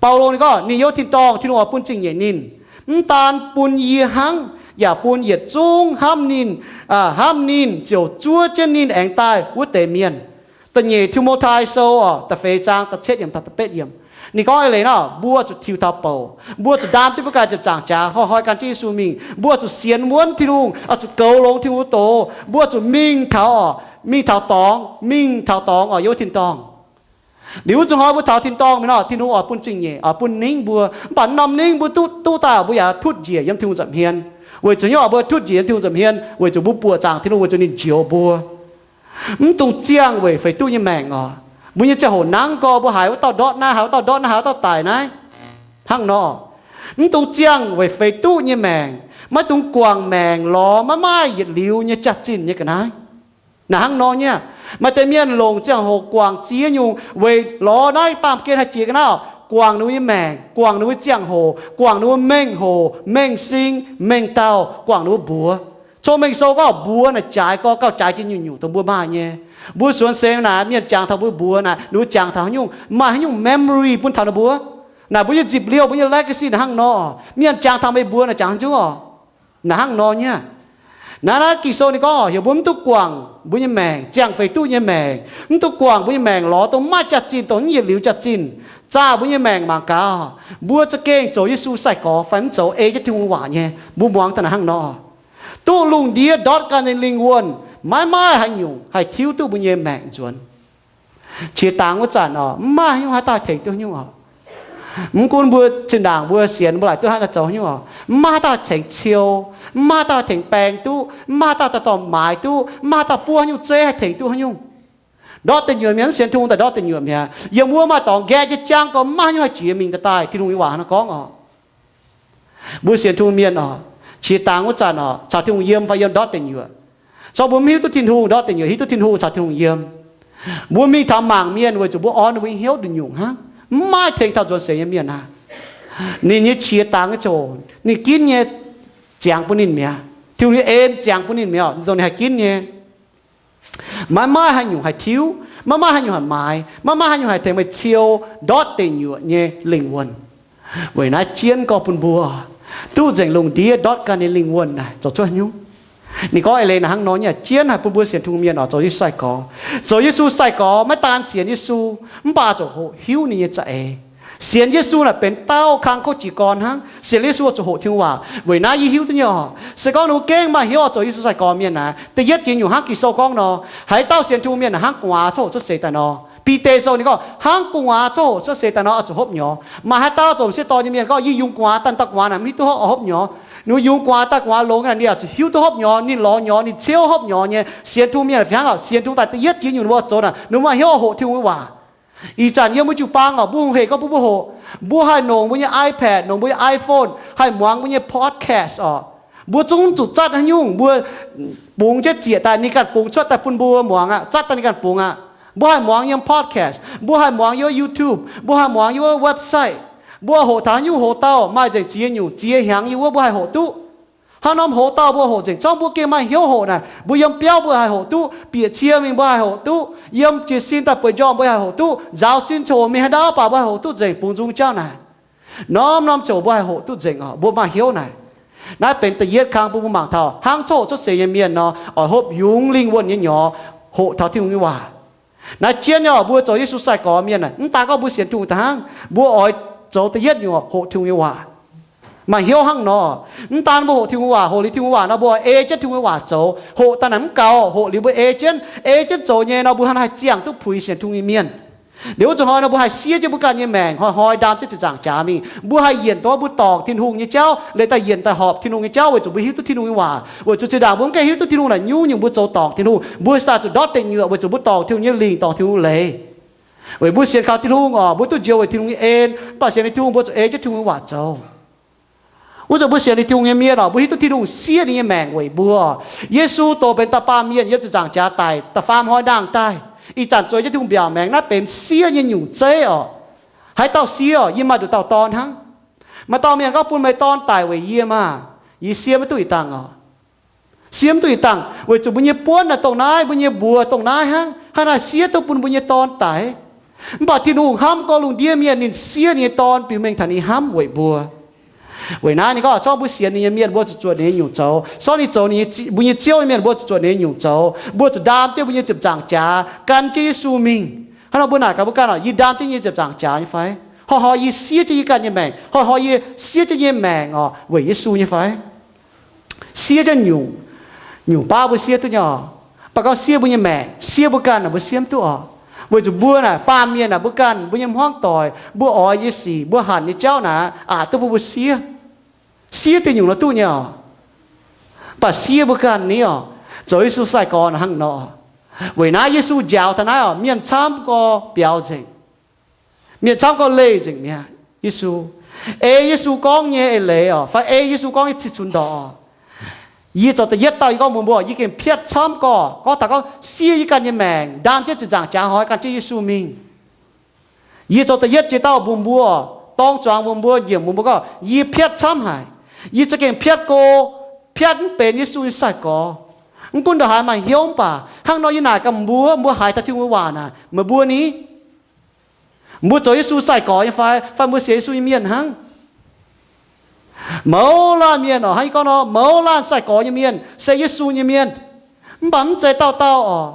Baulo ninh gorngv ninh yiem tin-dorngh, Tin-Hungh oix bun zingh nyeic ninh, mv daan bun yie hnangv, yaac bun yietc zungv hnamv ninh, hnamv ninh ziouc zuov jienv ninh aengx daaih wuov deix mienh. Da'nyeic Ti^mo^tai Sou oc, da'feix zaang da'cietv yiemc taux da'betv yiemc. Ninh gorngv eix leiz nor, mbuo zuqc tiux taux bouc, mbuo zuqc ndaam jienv mbuo ganh ziepc nzaangc jaax, hnoi-hnoi gan jienv Yesu mingh. Mbuo zuqc sienx wuonv Tin-Hungh, oix zuqc goux longx Tin-Hungh doz. Mbuo zuqc mingh taux oc, mingh taux dorngx, mingh taux dorngx oc, yiem wuov tin-dorngh. Liuz wuov zuqc hnoi mbuo taux tin-dorngh mingh nor, Tin-Hungh oix bun zingh nyeic, oix bun ningv mbuo. Mv baac norm ningv mbuo duqv, duqv daaih mbuo yaac tutv njiec yiem Tin-Hungh nza'hmien. Weic zuqc nyungc oc, mbuo tutv njiec yiem Tin-Hungh nza'hmien weic zuqc mbuo buoqc zaangc Tin-Hungh, weic zuqc ninh njoux mbuo. Mv dungx ziangh weic feix duqv nyei maengc oc. Mbuo nyei ziangh hoc nangv gorx, mbuo haiz wuov dauh ndortv naaiv, haiz wuov dauh ndortv naaiv, haiz wuov dauh daic naaiv hnangv nor. Mv dungx ziangh weic feix duqv nyei maengc, maiv dungx guangc maengc lorz maiv maaih yietc liuz nyei jaax-zinh nyei ga'naaiv. Naaic hnangv nor nyei aqv. Maaih deix mienh longc ziangh hoc guangc ziex nyungc weic lorz naaiv baamh gen haih jiex ga'naaiv, guangc ninh mbuo nyei maengc, guangc ninh mbuo ziangh hoc, guangc ninh mbuo mengh hoc, mengh sing, mengh dauh, guangc ninh mbuo mbuox. Cong-Mengh Sou gorngv mbuox naaic jaaix gorx gauh jaaix jiex nyungc-nyungc dongh mbuo maaih nyei. Mbuo suonx seix naaic mienh jangx taux mbuo mbuox naaic, ninh mbuo jangx taux haaix nyungc, maaih haaix nyungc memory bun taux ninh mbuo. Naaic mbuo nyei nzipc liouh, mbuo nyei legacy naaic hnangv nor. Mienh jangx taux meih mbuox naaic jangx haaix nyungc oc? Naaic hnangv nor nyei aqv. Naaiv, naaiv Ging-Sou ninh gorngv oc, heuc mbuo mv duqv guangc mbuo nyei maengc, ziangh feix duqv nyei maengc, mv duqv guangc mbuo nyei maengc lorz dongh maiv maaih jaax-zinh, dongh mv yietc liuz jaax-zinh, zaah mbuo nyei maengc mangc gaax, mbuo za'gengh zoux Yesu sai-gorx fai mv zoux ei jienv Tin-Hungh waac nyei. Mbuo muangx daaih naaic hnangv nor, duqv lungh ndiev ndortv ganh nyei lingh wuonh, maiv maaih haaix nyungc haih tiuv duqv mbuo nyei maengc nzuonx. Qiex dangx wuov zanc oc, mv maaih haaix nyungc haaix dauh tengx duqv haaix nyungc oc. Mv gunv mbuo zinh ndaangc mbuo sienx mbuo laaic duqv hnangv naaiv zoux haaix nyungc oc, mv maaih haaix dauh tengx ciou, mv maaih haaix dauh tengx baeng duqv, mv maaih haaix dauh daaih dorh maaiz duqv, mv maaih haaix dauh buov haaix nyungc zeiv haih tengx duqv haaix nyungc. Ndortv deic nyuoqc mienh, mv sienx Tin-Hungh daaih ndortv deic nyuoqc mi'aqv. Yiem wuov maaih dorngx nqaeqv jienv jangv gorx, mv maaih haaix nyungc haih jiex mingh daaih daaih. Tin-Hungh nyei waac hnangv nor gorngv oc. Mbuo sienx Tin-Hungh mienh oc, qiex dangx wuov zanc oc, caux Tin-Hungh yiem fai yiem ndortv deic nyuoqc. Zorqv mbuo mv hiuv duqv Tin-Hungh ndortv deic nyuoqc, hiuv duqv Tin-Hungh caux Tin-Hungh yiem. Mbuo mingh taux mangc mienh weic zuqc mbuo orn ninh mbuo nyei hnyouv nduqc nyungc hnangv, mv maaih tengx taux nzuonx seix nyei mienh aqv. Ninh nyei qiex dangx nyei ziangh hoc, ninh ginv nyei ziangx bun ninh mi'aqv. Tin-Hungh nyei en ziangx bun ninh mi'aqv, dongh ninh haih ginv nyei. Maiv maaih haaix nyungc haih tiuv, maiv maaih haaix nyungc haih maaiz, maiv maaih haaix nyungc haih tengx meih ciou ndortv deic nyuoqc nyei lingh wuonh. Weic naaiv jienv gorngv bun mbuo duqv nzengc lungh ndiev ndortv ganh nyei lingh wuonh naaic zoux cuotv haaix nyungc. Ninh gorngv eix leiz naaic hnangv nor nyei, jienv haic bun mbuo sienx Tin-Hungh mienh oc, zoux Yesu sai-gorx. Zoux Yesu sai-gorx maiv daan sienx Yesu, mv baac zuqc hoqc hiuv ninh nyei za'eix. Sienx Yesu naaic benx dauh kang kouv jiez gorn hnangv. Sienx Yesu zuqc hoqc Tin-Hungh waac. Weic naaiv yie hiuv duqv nyei oc, se gorngv ninh mbuo gengh maaih hnyouv oix zoux Yesu sai-gorx mienh naaic, da'yietv jiex nyungc hnangv Ging-Sou gorngv nor, haaix dauh sienx Tin-Hungh mienh hnangv gu'nguaaz coqv hoqc cuotv seix daaih nor. Bide Sou ninh gorngv hnangv gu'nguaaz coqv hoqc cuotv seix daaih nor oix zuqc hopv nyorx. Maaih haaix dauh zoux m'sieqv dorn nyei mienh gorngv, yie yungz gu'nguaaz daaih dauh gu'nguaaz naaic mv hiuv duqv hopv nyorx. Ninh mbuo yungz gu'nguaaz daaih gu'nguaaz longx naaic, ninh oix zuqc hiuv duqv hopv nyorx, ninh lorz nyorx, ninh ciouv hopv nyorx nyei. Sienx Tin-Hungh mienh fih hnangv oc, sienx Tin-Hungh daaih da'yietv jiex nyungc ninh mbuo zoux naaic, ninh mbuo maaih hnyouv hoqc Tin-Hungh nyei waac. Ih zanc yiem mbuo jiu-baang oc, mbuo hungh hec gorngv mbuo mbuo hoqc, mbuo haih nongc mbuo nyei iPad, nongc mbuo nyei iPhone, haih muangx mbuo nyei podcast oc. Mbuo zungv zuqc zatv haaix nyungc mbuo bungx jienv zieqc daaih ninh ganh bungx cuotv daaih bun mbuo muangx aqv, zatv daaih ninh ganh bungx aqv. Mbuo haih muangx yiem podcast, mbuo haih muangx yiem wuov YouTube, mbuo haih muangx yiem wuov website. Mbuo hoqc taux haaix nyungc hoqc dauh maaih nzengc ziex nyungc ziex hnyangx yiem wuov mbuo haih hoqc duqv. Haaix norm hoqc dauh mbuo hoqc nzengc, zorngv mbuo gengh maaih hnyouv hoqc naaic, mbuo yiem biauv mbuo haih hoqc duqv, bieqc cie mingh mbuo haih hoqc duqv, yiem jiez sin daaih bueix njormh mbuo haih hoqc duqv, nzaaux sin ziouc mingh haaix ndau baac mbuo haih hoqc duqv nzengc, bungx nzung jauv naaic. Norm norm ziouc mbuo haih hoqc duqv nzengc oc, mbuo maaih hnyouv naaic. Naaiv benx da'yietv kang bun mbuo mangc taux hnangv coqv hoqc cuotv seix nyei mienh nor, oix hopv yungz lingh wuonh nyei nyorx hoqc taux Tin-Hungh nyei waac. Naaiv jienv nyei oc, mbuo zoux Yesu sai-gorx mienh naaic, mv daan gorngv mbuo sienx Tin-Hungh daaih hnangv, mbuo oix zoux da'yietv nyungc hoqc Tin-Hungh nyei waac. Maaih hnyouv hnangv nor. Mv daan mbuo hoqc Tin-Hungh waac, hoqc liuz Tin-Hungh waac nor, mbuo ei jienv Tin-Hungh waac zoux. Hoqc daaih naaic mv gaux, hoqc liuz mbuo ei jienv, ei jienv zoux nyei nor, mbuo hnangv naaiv ziangh duqv puix sienx Tin-Hungh nyei mienh. Liuz wuov zanc hnoi nor, mbuo haih siev jienv mbuo ganh nyei maengc, hnoi-hnoi ndaam jienv ziepc nzaangc jaax mingh. Mbuo haih yienc dongh mbuo dorngc Tin-Hungh nyei jauv, leiz daaih yienc daaih horpc Tin-Hungh nyei jauv, weic zuqc mbuo hiuv duqv Tin-Hungh nyei waac. Weic zuqc zinh ndaangc mbuo mv gaengh hiuv duqv Tin-Hungh naaic nyungc-nyungc, mbuo zoux dorngc Tin-Hungh, mbuo daaih zuqc ndortv deic nyuoqc weic zuqc mbuo dorngc Tin-Hungh nyei lingc, dorngc Tin-Hungh nyei leiz. Weic mbuo sienx kaux Tin-Hungh oc, mbuo duqv njoux weic Tin-Hungh nyei en, mv baac sienx liuz Tin-Hungh mbuo zuqc ei jienv Tin-Hungh nyei waac zoux. Wuov zanc mbuo sienx liuz Tin-Hungh nyei mienh oc, mbuo hiuv duqv Tin-Hungh siev ninh nyei maengc weic mbuo. Yesu doqc benx da'faam mienh yiem ziepc nzaangc jaax daic, da'faam hnoi ndaangh daaih, ih zanc zueiz jienv Tin-Hungh mbiaauc maengx, naaiv benx siev nyei nyungc zeiv oc. Haaix dauh siev oc? Yie maaih nduqc dauh dorn hnangv. Maaih dauh mienh gorngv, bun meih dorn daic weic yie maah! Yie siev maiv duqv ih dangh oc. Siev mv duqv ih dangh, weic zuqc mbuo nyei buonv naaic dongh naaiv, mbuo nyei mbuox dongh naaiv hnangv, hnangv naaiv siev duqv bun mbuo nyei dorn daic. Mv baac Tin-Hungh hnamv gorqv lungh ndiev mienh, ninh siev ninh nyei dorn biux mengh taux ninh hnamv weic mbuo. Weic naaiv ninh gorngv, corc mbuo sienx ninh nyei mienh, mbuo zuqc zuotc ninh nyei nyungc zoux. Corc ninh zoux ninh nyei, mbuo nyei ziouv nyei mienh, mbuo zuqc zuotc ninh nyei nyungc zoux. Mbuo zuqc ndaam jienv mbuo nyei ziepc nzaangc jaax gan jienv Yesu mingh. Hnangv nor mbuo naaic gaax mbuo ganh oc, yie ndaam jienv yie nyei ziepc nzaangc jaax nyei fai? Hnoi-hnoi yie siev jienv yie ganh nyei maengc, hnoi-hnoi yie siev jienv yie nyei maengc oc weic Yesu nyei fai? Siev jienv nyungc, nyungc baav mbuo siev duqv nyei oc. Mv baac gorngv siev mbuo nyei maengc, siev mbuo ganh naaic mbuo siev mv duqv oc. Weic zuqc mbuo naaic baamh mienh naaic, mbuo ganh mbuo nyei hmuangv doic, mbuo oix nyei sic, mbuo hanc nyei jauv naaic aqc duqv bun mbuo siev. Siev deix nyungc nor duqv nyei oc. Mv baac siev mbuo ganh ni oc, zoux Yesu sai-gorx naaic hnangv nor. Weic naaiv Yesu njaaux taux naaiv oc, mienh camv gorx biaux nzengc. Mienh camv gorx leih nzengc mi'aqv. Yesu, ei Yesu gorngv nyei eix leiz oc, fai ei Yesu gorngv nyei cih cunx ndorqc oc. Yie zoux da'yietv dauh, yie gorngv mbuox mbuo, yie gengh piatv camv gorx, gorngv taux gorngv siev yie ganh nyei maengc, ndaam jienv ziepc nzaangc jaax hnoi gan jienv Yesu mingh. Yie zoux da'yietv jiex dauh mbuox mbuo, dorng zuangx mbuox mbuo, nyiemc mbuox mbuo gorngv, yie piatv camv haic. Yie za'gengh piatv go, piatv mv benx Yesu nyei sai-gorx. Mv gunv ndongc haaix maaih hnyouv mv baac, hnangv nor yie naaic gaax mbuo, mbuo haiz taux Tin-Hungh nyei waac naaic, meih mbuo ni? Mbuo zoux Yesu sai-gorx nyei fai, fai mbuo sienx Yesu nyei mienh hnangv? Mouz laanh mienh oc, hnangv yie gorngv nor, mouz laanh sai-gorx nyei mienh se Yesu nyei mienh. Mv baac mv zeiz dauh dauh oc,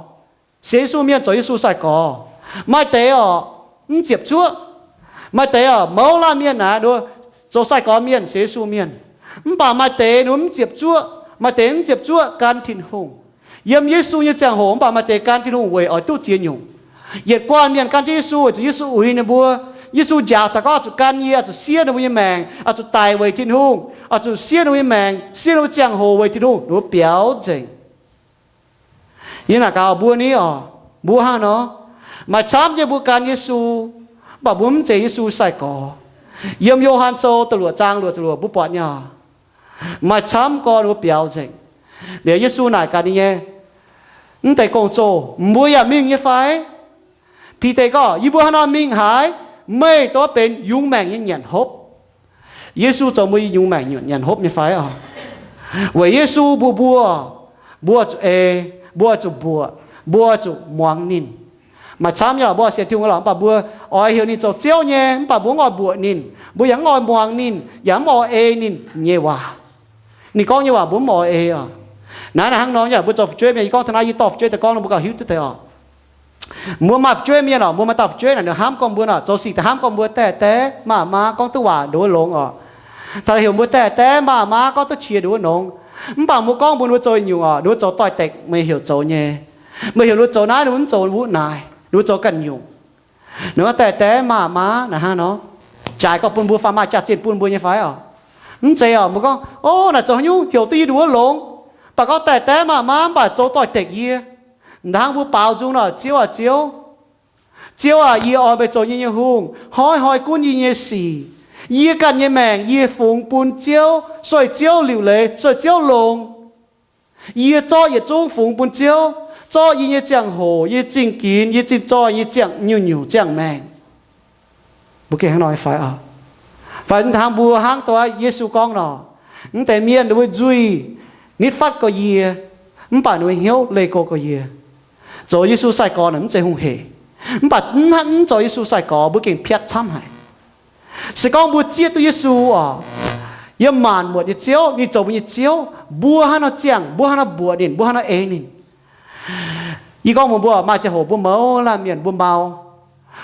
sienx Yesu mienh zoux Yesu sai-gorx. Maaih deix oc, mv ziepc zuoqv. Maaih deix oc, mouz laanh mienh naaic, zoux sai-gorx mienh, sienx Yesu mienh. Mv baac maaih deix ninh mv ziepc zuoqv, maaih deix mv ziepc zuoqv gan Tin-Hungh. Yiem Yesu nyei ziangh hoc mv baac maaih deix gan Tin-Hungh weic oix duqv ziex nyungc. Yietc guanh mienh gan jienv Yesu weic zuqc Yesu uix ninh mbuo. Yesu njaaux taux gorngv oix zuqc gan yie, oix zuqc siev ninh mbuo nyei maengc, oix zuqc daic weic Tin-Hungh, oix zuqc siev ninh mbuo nyei maengc, siev ninh mbuo ziangh hoc weic Tin-Hungh, ninh mbuo biaux nzengc. Yie naaic gaax mbuo ni oc, mbuo hnangv nor, maaih camv nyei mbuo gan Yesu, mv baac mbuo mv zeiz Yesu sai-gorx. Yiem Yo^han Sou da'luoqc zaang luoqc ziepc luoqc mbuo buatc nyei oc. Maaih camv gorx ninh mbuo biaux nzengc. Liuz Yesu naaic gaax ninh nyei mv deix gong-zoh, mbuo yaac mingh nyei fai? Bide gorngv, yie mbuo hnangv nor mingh haaix? Meih dov benx yungz maengc nyei nyanc hopv. Yesu zoux mbuo yungz maengc nyanc hopv nyei fai oc? Weic Yesu mbuox mbuo, mbuo zuqc ei, mbuo zuqc mbuoqc, mbuo zuqc muangx ninh. Maaih camv nyei mbuo sienx Tin-Hungh lorqc, mv baac mbuo oix heuc ninh zoux Ziouv nyei, mv baac mbuo mv oix mbuoqc ninh, mbuo yaac mv oix muangx ninh, yaac mv oix ei ninh nyei waac. Ninh gorngv nyei waac mbuo mv oix ei oc. Naaiv naaic hnangv nor yaac mbuo zoux fu'jueiv mienh, yie gorngv taux naaiv, yie dorh fu'jueiv daaih gorngv, mbuo gauh hiuv duqv deix oc. Mbuo maaih fu'jueiv mienh oc, mbuo maaih dauh fu'jueiv naaic, ninh hnamv gorngv mbuo oc, zoux sic daaih hnamv gorngv mbuo, Daaih daaih, maa maa, gorngv duqv waac nduov longx oc. Taux heuc mbuo daaih daaih, maa maa, gorngv duqv qiex nduov longx. Mv baac mbuo gorngv mbuox ninh mbuo zoux nyungc oc, ninh mbuo zoux doix-dekc meih heuc zoux nyei. Meih heuc ninh mbuo zoux naaiv, ninh mbuo mv zoux wuov naaic, ninh mbuo zoux ganh nyungc. Ninh gorngv, Daaih daaih, maa maa, naaic hnangv nor. Jaaix gorngv bun mbuo fai maaih jaax-zinh bun mbuo nyei fai oc? Mv zeiz oc. Mbuo gorngv, O, naaic zoux haaix nyungc heuc duqv yie nduov longx? Mv baac gorngv, Daaih daaih, maa maa, mv baac zoux doix-dekc yie. Hnangv mbuo baaux nzung nor, Ziouv aac, Ziouv, Ziouv aac, yie oix meih zoux yie nyei hungh, hnoi-hnoi gunv yie nyei sic. Yie ganh nyei maengc yie fungx bun Ziouv, sueih Ziouv liuc leiz, sueih Ziouv longx. Yie zorqv yietc zungv fungx bun Ziouv, zorqv yie nyei ziangh hoc, yie zingh ginx, yie zingh zoih, yie ziangh nyungc-nyungc ziangh maengc. Mbuo gengh hnangv nor fai oc? Fai hnangv mbuo hnangv doix Yesu gorngv nor, mv deix mienh ninh mbuo nzuih nitv fatv gorx yie, mv baac ninh mbuo hnyouv leih go gorx yie. Zoux Yesu sai-gorx naaic mv zeiz hungh hec. Mv baac mv hnangv mv zoux Yesu sai-gorx mbuo gengh piatv camv haic. Se gorngv mbuo zieqv duqv Yesu oc, yiem maanc muotc nyei Ziouv, ninh zoux mbuo nyei Ziouv, mbuo hnangv nor ziangh, mbuo hnangv nor mbuoqc ninh, mbuo hnangv nor eix ninh. Yie gorngv mbuox mbuo, maaih ziangh hoc mbuo mouz laanh mienh mbuo mau.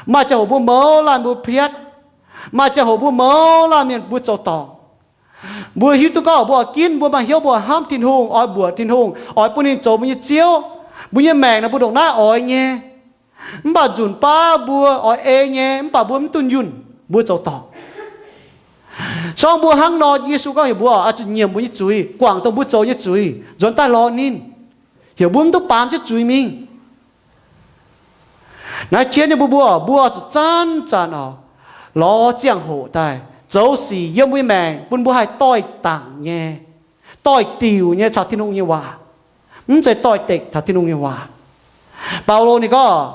Maaih ziangh hoc mbuo mouz laanh mbuo piatv. Maaih ziangh hoc mbuo mouz laanh mienh mbuo zoux dorngc. Mbuo hiuv duqv gorngv mbuo oix ginv, mbuo maaih hnyouv mbuo hnamv Tin-Hungh, oix mbuoqc Tin-Hungh, oix bun ninh zoux mbuo nyei Ziouv. Mbuo nyei maengc naaic mbuo ndongc naaiv oix nyei. Mv baac nzunc baav mbuo oix ei nyei, mv baac mbuo mv dunh yunh, mbuo zoux dorngc. Se gorngv mbuo hnangv nor, Yesu gorngv heuc mbuo oix zuqc nyiemc mbuo nyei zuiz, guangc dongh mbuo zoux nyei zuiz, nzuonx daaih lorz ninh, heuc mbuo mv duqv baamz jienv zuiz mingh. Naaiv jienv nyei mbuo, mbuo, mbuo zuqc zanc-zanc oc, lorz ziangh hoc daaih zoux sic yiem mbuo nyei maengc bun mbuo haih doix-dangc nyei, doix-diuc nyei caux Tin-Hungh nyei waac, mv zeiz doix-dekc taux Tin-Hungh nyei waac. Baulo ninh gorngv,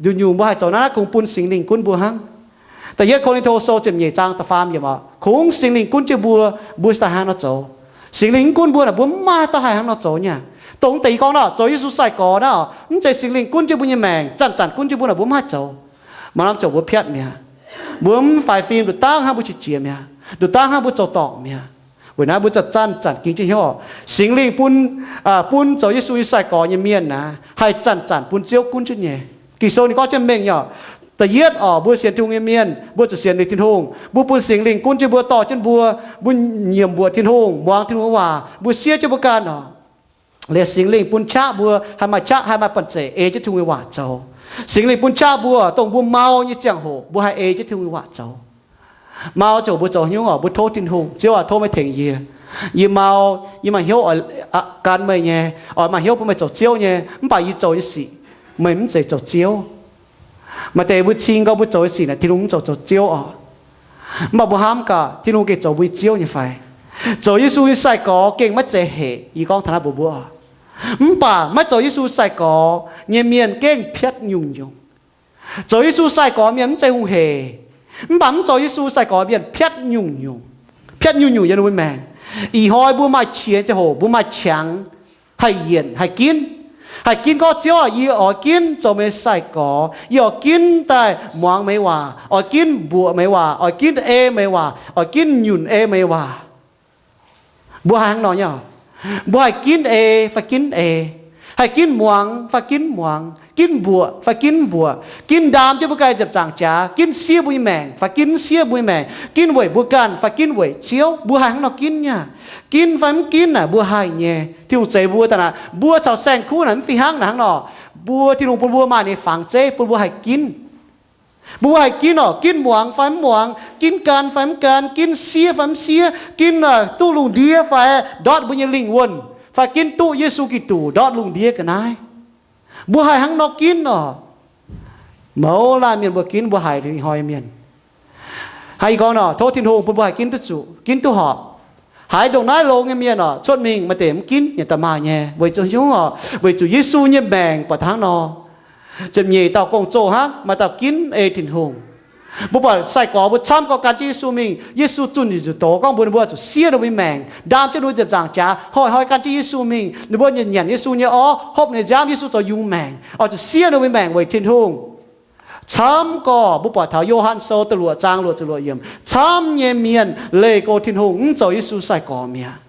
nyungc-nyungc mbuo haih zoux naaiv, naaiv kungx bun Singx Lingh gunv mbuo hnangv. Da'yietv Ko^lin^to Sou ziepc nyeic zaang da'faam yiemc oc, kungx Singx Lingh gunv jienv mbuo, mbuo daaih hnangv nor zoux. Singx Lingh mv gunv mbuo naaic, mbuo mv maaih dauh haih hnangv nor zoux nyei. Dongh deix yie gorngv naaic, zoux Yesu sai-gorx naaiv oc, mv zeiz Singx Lingh gunv jienv mbuo nyei maengc, zanc-zanc gunv jienv mbuo naaic, mbuo mv haih zoux. Maaih norm ziouc mbuo piatv mi'aqv. Mbuo mv faix fim, nduqc dangh hnangv mbuo qiex jiez mi'aqv, nduqc dangh hnangv mbuo zoux dorngc mi'aqv. Weic naaiv mbuo zanc-zanc ging jienv hnyouv oc. Singx Lingh bun, bun zoux Yesu nyei sai-gorx nyei mienh naaic, haih zanc-zanc bun Ziouv gunv jienv nyei. Ging-Sou ninh gorngv jienv mengh nyei oc. Da'yietv oc, mbuo sienx Tin-Hungh nyei mienh, mbuo zuqc sienx ninh Tin-Hungh. Mbuo bun Singx Lingh gunv jienv mbuo, dorh jienv mbuo, mbuo nyiemc mbuoqc Tin-Hungh, muangx Tin-Hungh nyei waac, mbuo siev jienv mbuo ganh oc. Liuz Singx Lingh bun qaqv mbuo haih maaih qaqv, haih maaih banh zeic ei jienv Tin-Hungh nyei waac zoux. Singx Lingh bun qaqv mbuo, dongh mbuo mau nyei ziangh hoc mbuo haih ei jienv Tin-Hungh nyei waac zoux. Mau ziangh hoc mbuo zoux haaix nyungc oc? Mbuo tov Tin-Hungh, Ziouv aac, tov meih tengx yie. Yie mau, yie maaih hnyouv oix gan meih nyei, oix maaih hnyouv bun meih zoux Ziouv nyei, mv baac yie zoux nyei sic meih mv zeiz zoux Ziouv. Maaih deix mbuo cing gorngv mbuo zoux nyei sic naaic Tin-Hungh mv zoux, zoux Ziouv oc. Mv baac mbuo hnamv gaax, Tin-Hungh gengh zoux mbuo nyei Ziouv nyei fai? Zoux Yesu nyei sai-gorx gengh maiv zeiz hec, yie gorngv taux naaiv mbuox mbuo oc. Mv baac maiv zoux Yesu sai-gorx nyei mienh gengh piatv nyungc-nyungc. Zoux Yesu sai-gorx mienh mv zeiz hungh hec, mv baac mv zoux Yesu sai-gorx mienh piatv nyungc-nyungc. Piatv nyungc-nyungc yiem ninh mbuo maengc. Ih hnoi mbuo maaih qiex ziangh hoc mbuo maaih qangx haih yienc, haih ginv. Haih ginv gorngv, Ziouv aac, yie oix ginv zoux meih nyei sai-gorx. Yie oix ginv daaih muangx meih nyei waac, oix ginv mbuoqc meih nyei waac, oix ginv ei meih nyei waac, oix ginv nyunc ei meih nyei waac. Mbuo haih hnangv nor nyei oc. Mbuo haih ginv ei fai ginv ei, haih ginv muangx fai ginv muangx, ginv mbuoqc fai ginv mbuoqc, ginv ndaam jienv mbuo ganh nziepc nzaangc jaax, ginv siev mbuo nyei maengc fai ginv siev mbuo nyei maengc, ginv weic mbuo ganh fai ginv weic Ziouv. Mbuo haih hnangv nor ginv nyei. Ginv fai mv ginv naaic mbuo haih nyei. Tin-Hungh zeix mbuo daaih naaic, mbuo caux saeng-kuv naaic mv fih hnangv naaic hnangv nor. Mbuo, Tin-Hungh bun mbuo maaih ninh nyei fangx zeiv bun mbuo haih ginv. Mbuo haih ginv oc, ginv muangx fai mv muangx, ginv gan fai mv gan, ginv siev fai mv siev, ginv duqv lungh ndiev fai ndortv mbuo nyei lingh wuonh, fai ginv duqv Yesu Giduc ndortv lungh ndiev ga'naaiv. Mbuo haih hnangv nor ginv oc. Mouz laanh mienh mbuo ginv, mbuo haiz ih hnoi mienh. Hnangv yie gorngv nor, tov Tin-Hungh bun mbuo haih ginv duqv zuqc, ginv duqv horpc. Haiz ndongc naaiv longx nyei mienh oc, cuotv mingh maaih deix mv ginv nyanc da'maah nyei. Weic zuqc haaix nyungc oc? Weic zuqc Yesu nyei maengc buatc hnangv nor. Ziepc nyeic dauh gong-zoh hnangv, maaih dauh ginv ei Tin-Hungh. Mbuo buatc sai-gorx mbuo camv gorx gan jienv Yesu mingh, Yesu zunh njiec nzuqc doz gorngv mbuox ninh mbuo zuqc siev ninh mbuo nyei maengc, ndaam jienv ninh mbuo nziepc nzaangc jaax, hoic hnoi gan jienv Yesu mingh. Ninh mbuo nyanc Yesu nyei orv, hopv ninh nyei nziaamv, Yesu zoux yungz maengc, oix zuqc siev ninh mbuo nyei maengc weic Tin-Hungh. Camv gorx mbuo buatc taux Yo^han Sou da'luoqc zaang luoqc ziepc luoqc yiemc, camv nyei mienh leih go Tin-Hungh, mv zoux Yesu sai-gorx mi'aqv.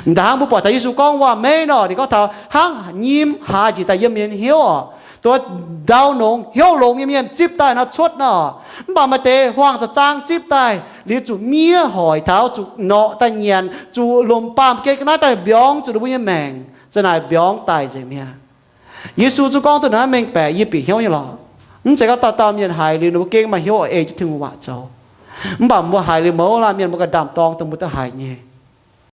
M'daaih hnangv mbuo buatc taux Yesu gorngv waac-meiv nor, ninh gorngv taux hnangv nyim haaz njiec daaih yiem mienh nyei hnyouv oc. Dongh ndau nongx hnyouv longx nyei mienh zipv daaih nor cuotv nor. Mv baac maaih deix huaang za'zaang zipv daaih liuz zuqc miev hoic taux, zuqc norqc daaih nyanc, zuqc lomc baamh gen ga'naaiv daaih mbiorngz zuqc ninh mbuo nyei maengc, za'naaic mbiorngz daic nzengc mi'aqv. Yesu zungv gorngv duqv naaiv mengh baeqc, yie bieqc hnyouv nyei lorqc. Mv zeiz gorngv dauh dauh mienh haiz liuz ninh mbuo gengh maaih hnyouv oix ei jienv Tin-Hungh waac zoux. Mv baac mbuo haiz liuz mouz laanh mienh mbuo ganh ndaam-dorng dongh mbuo duqv haiz nyei.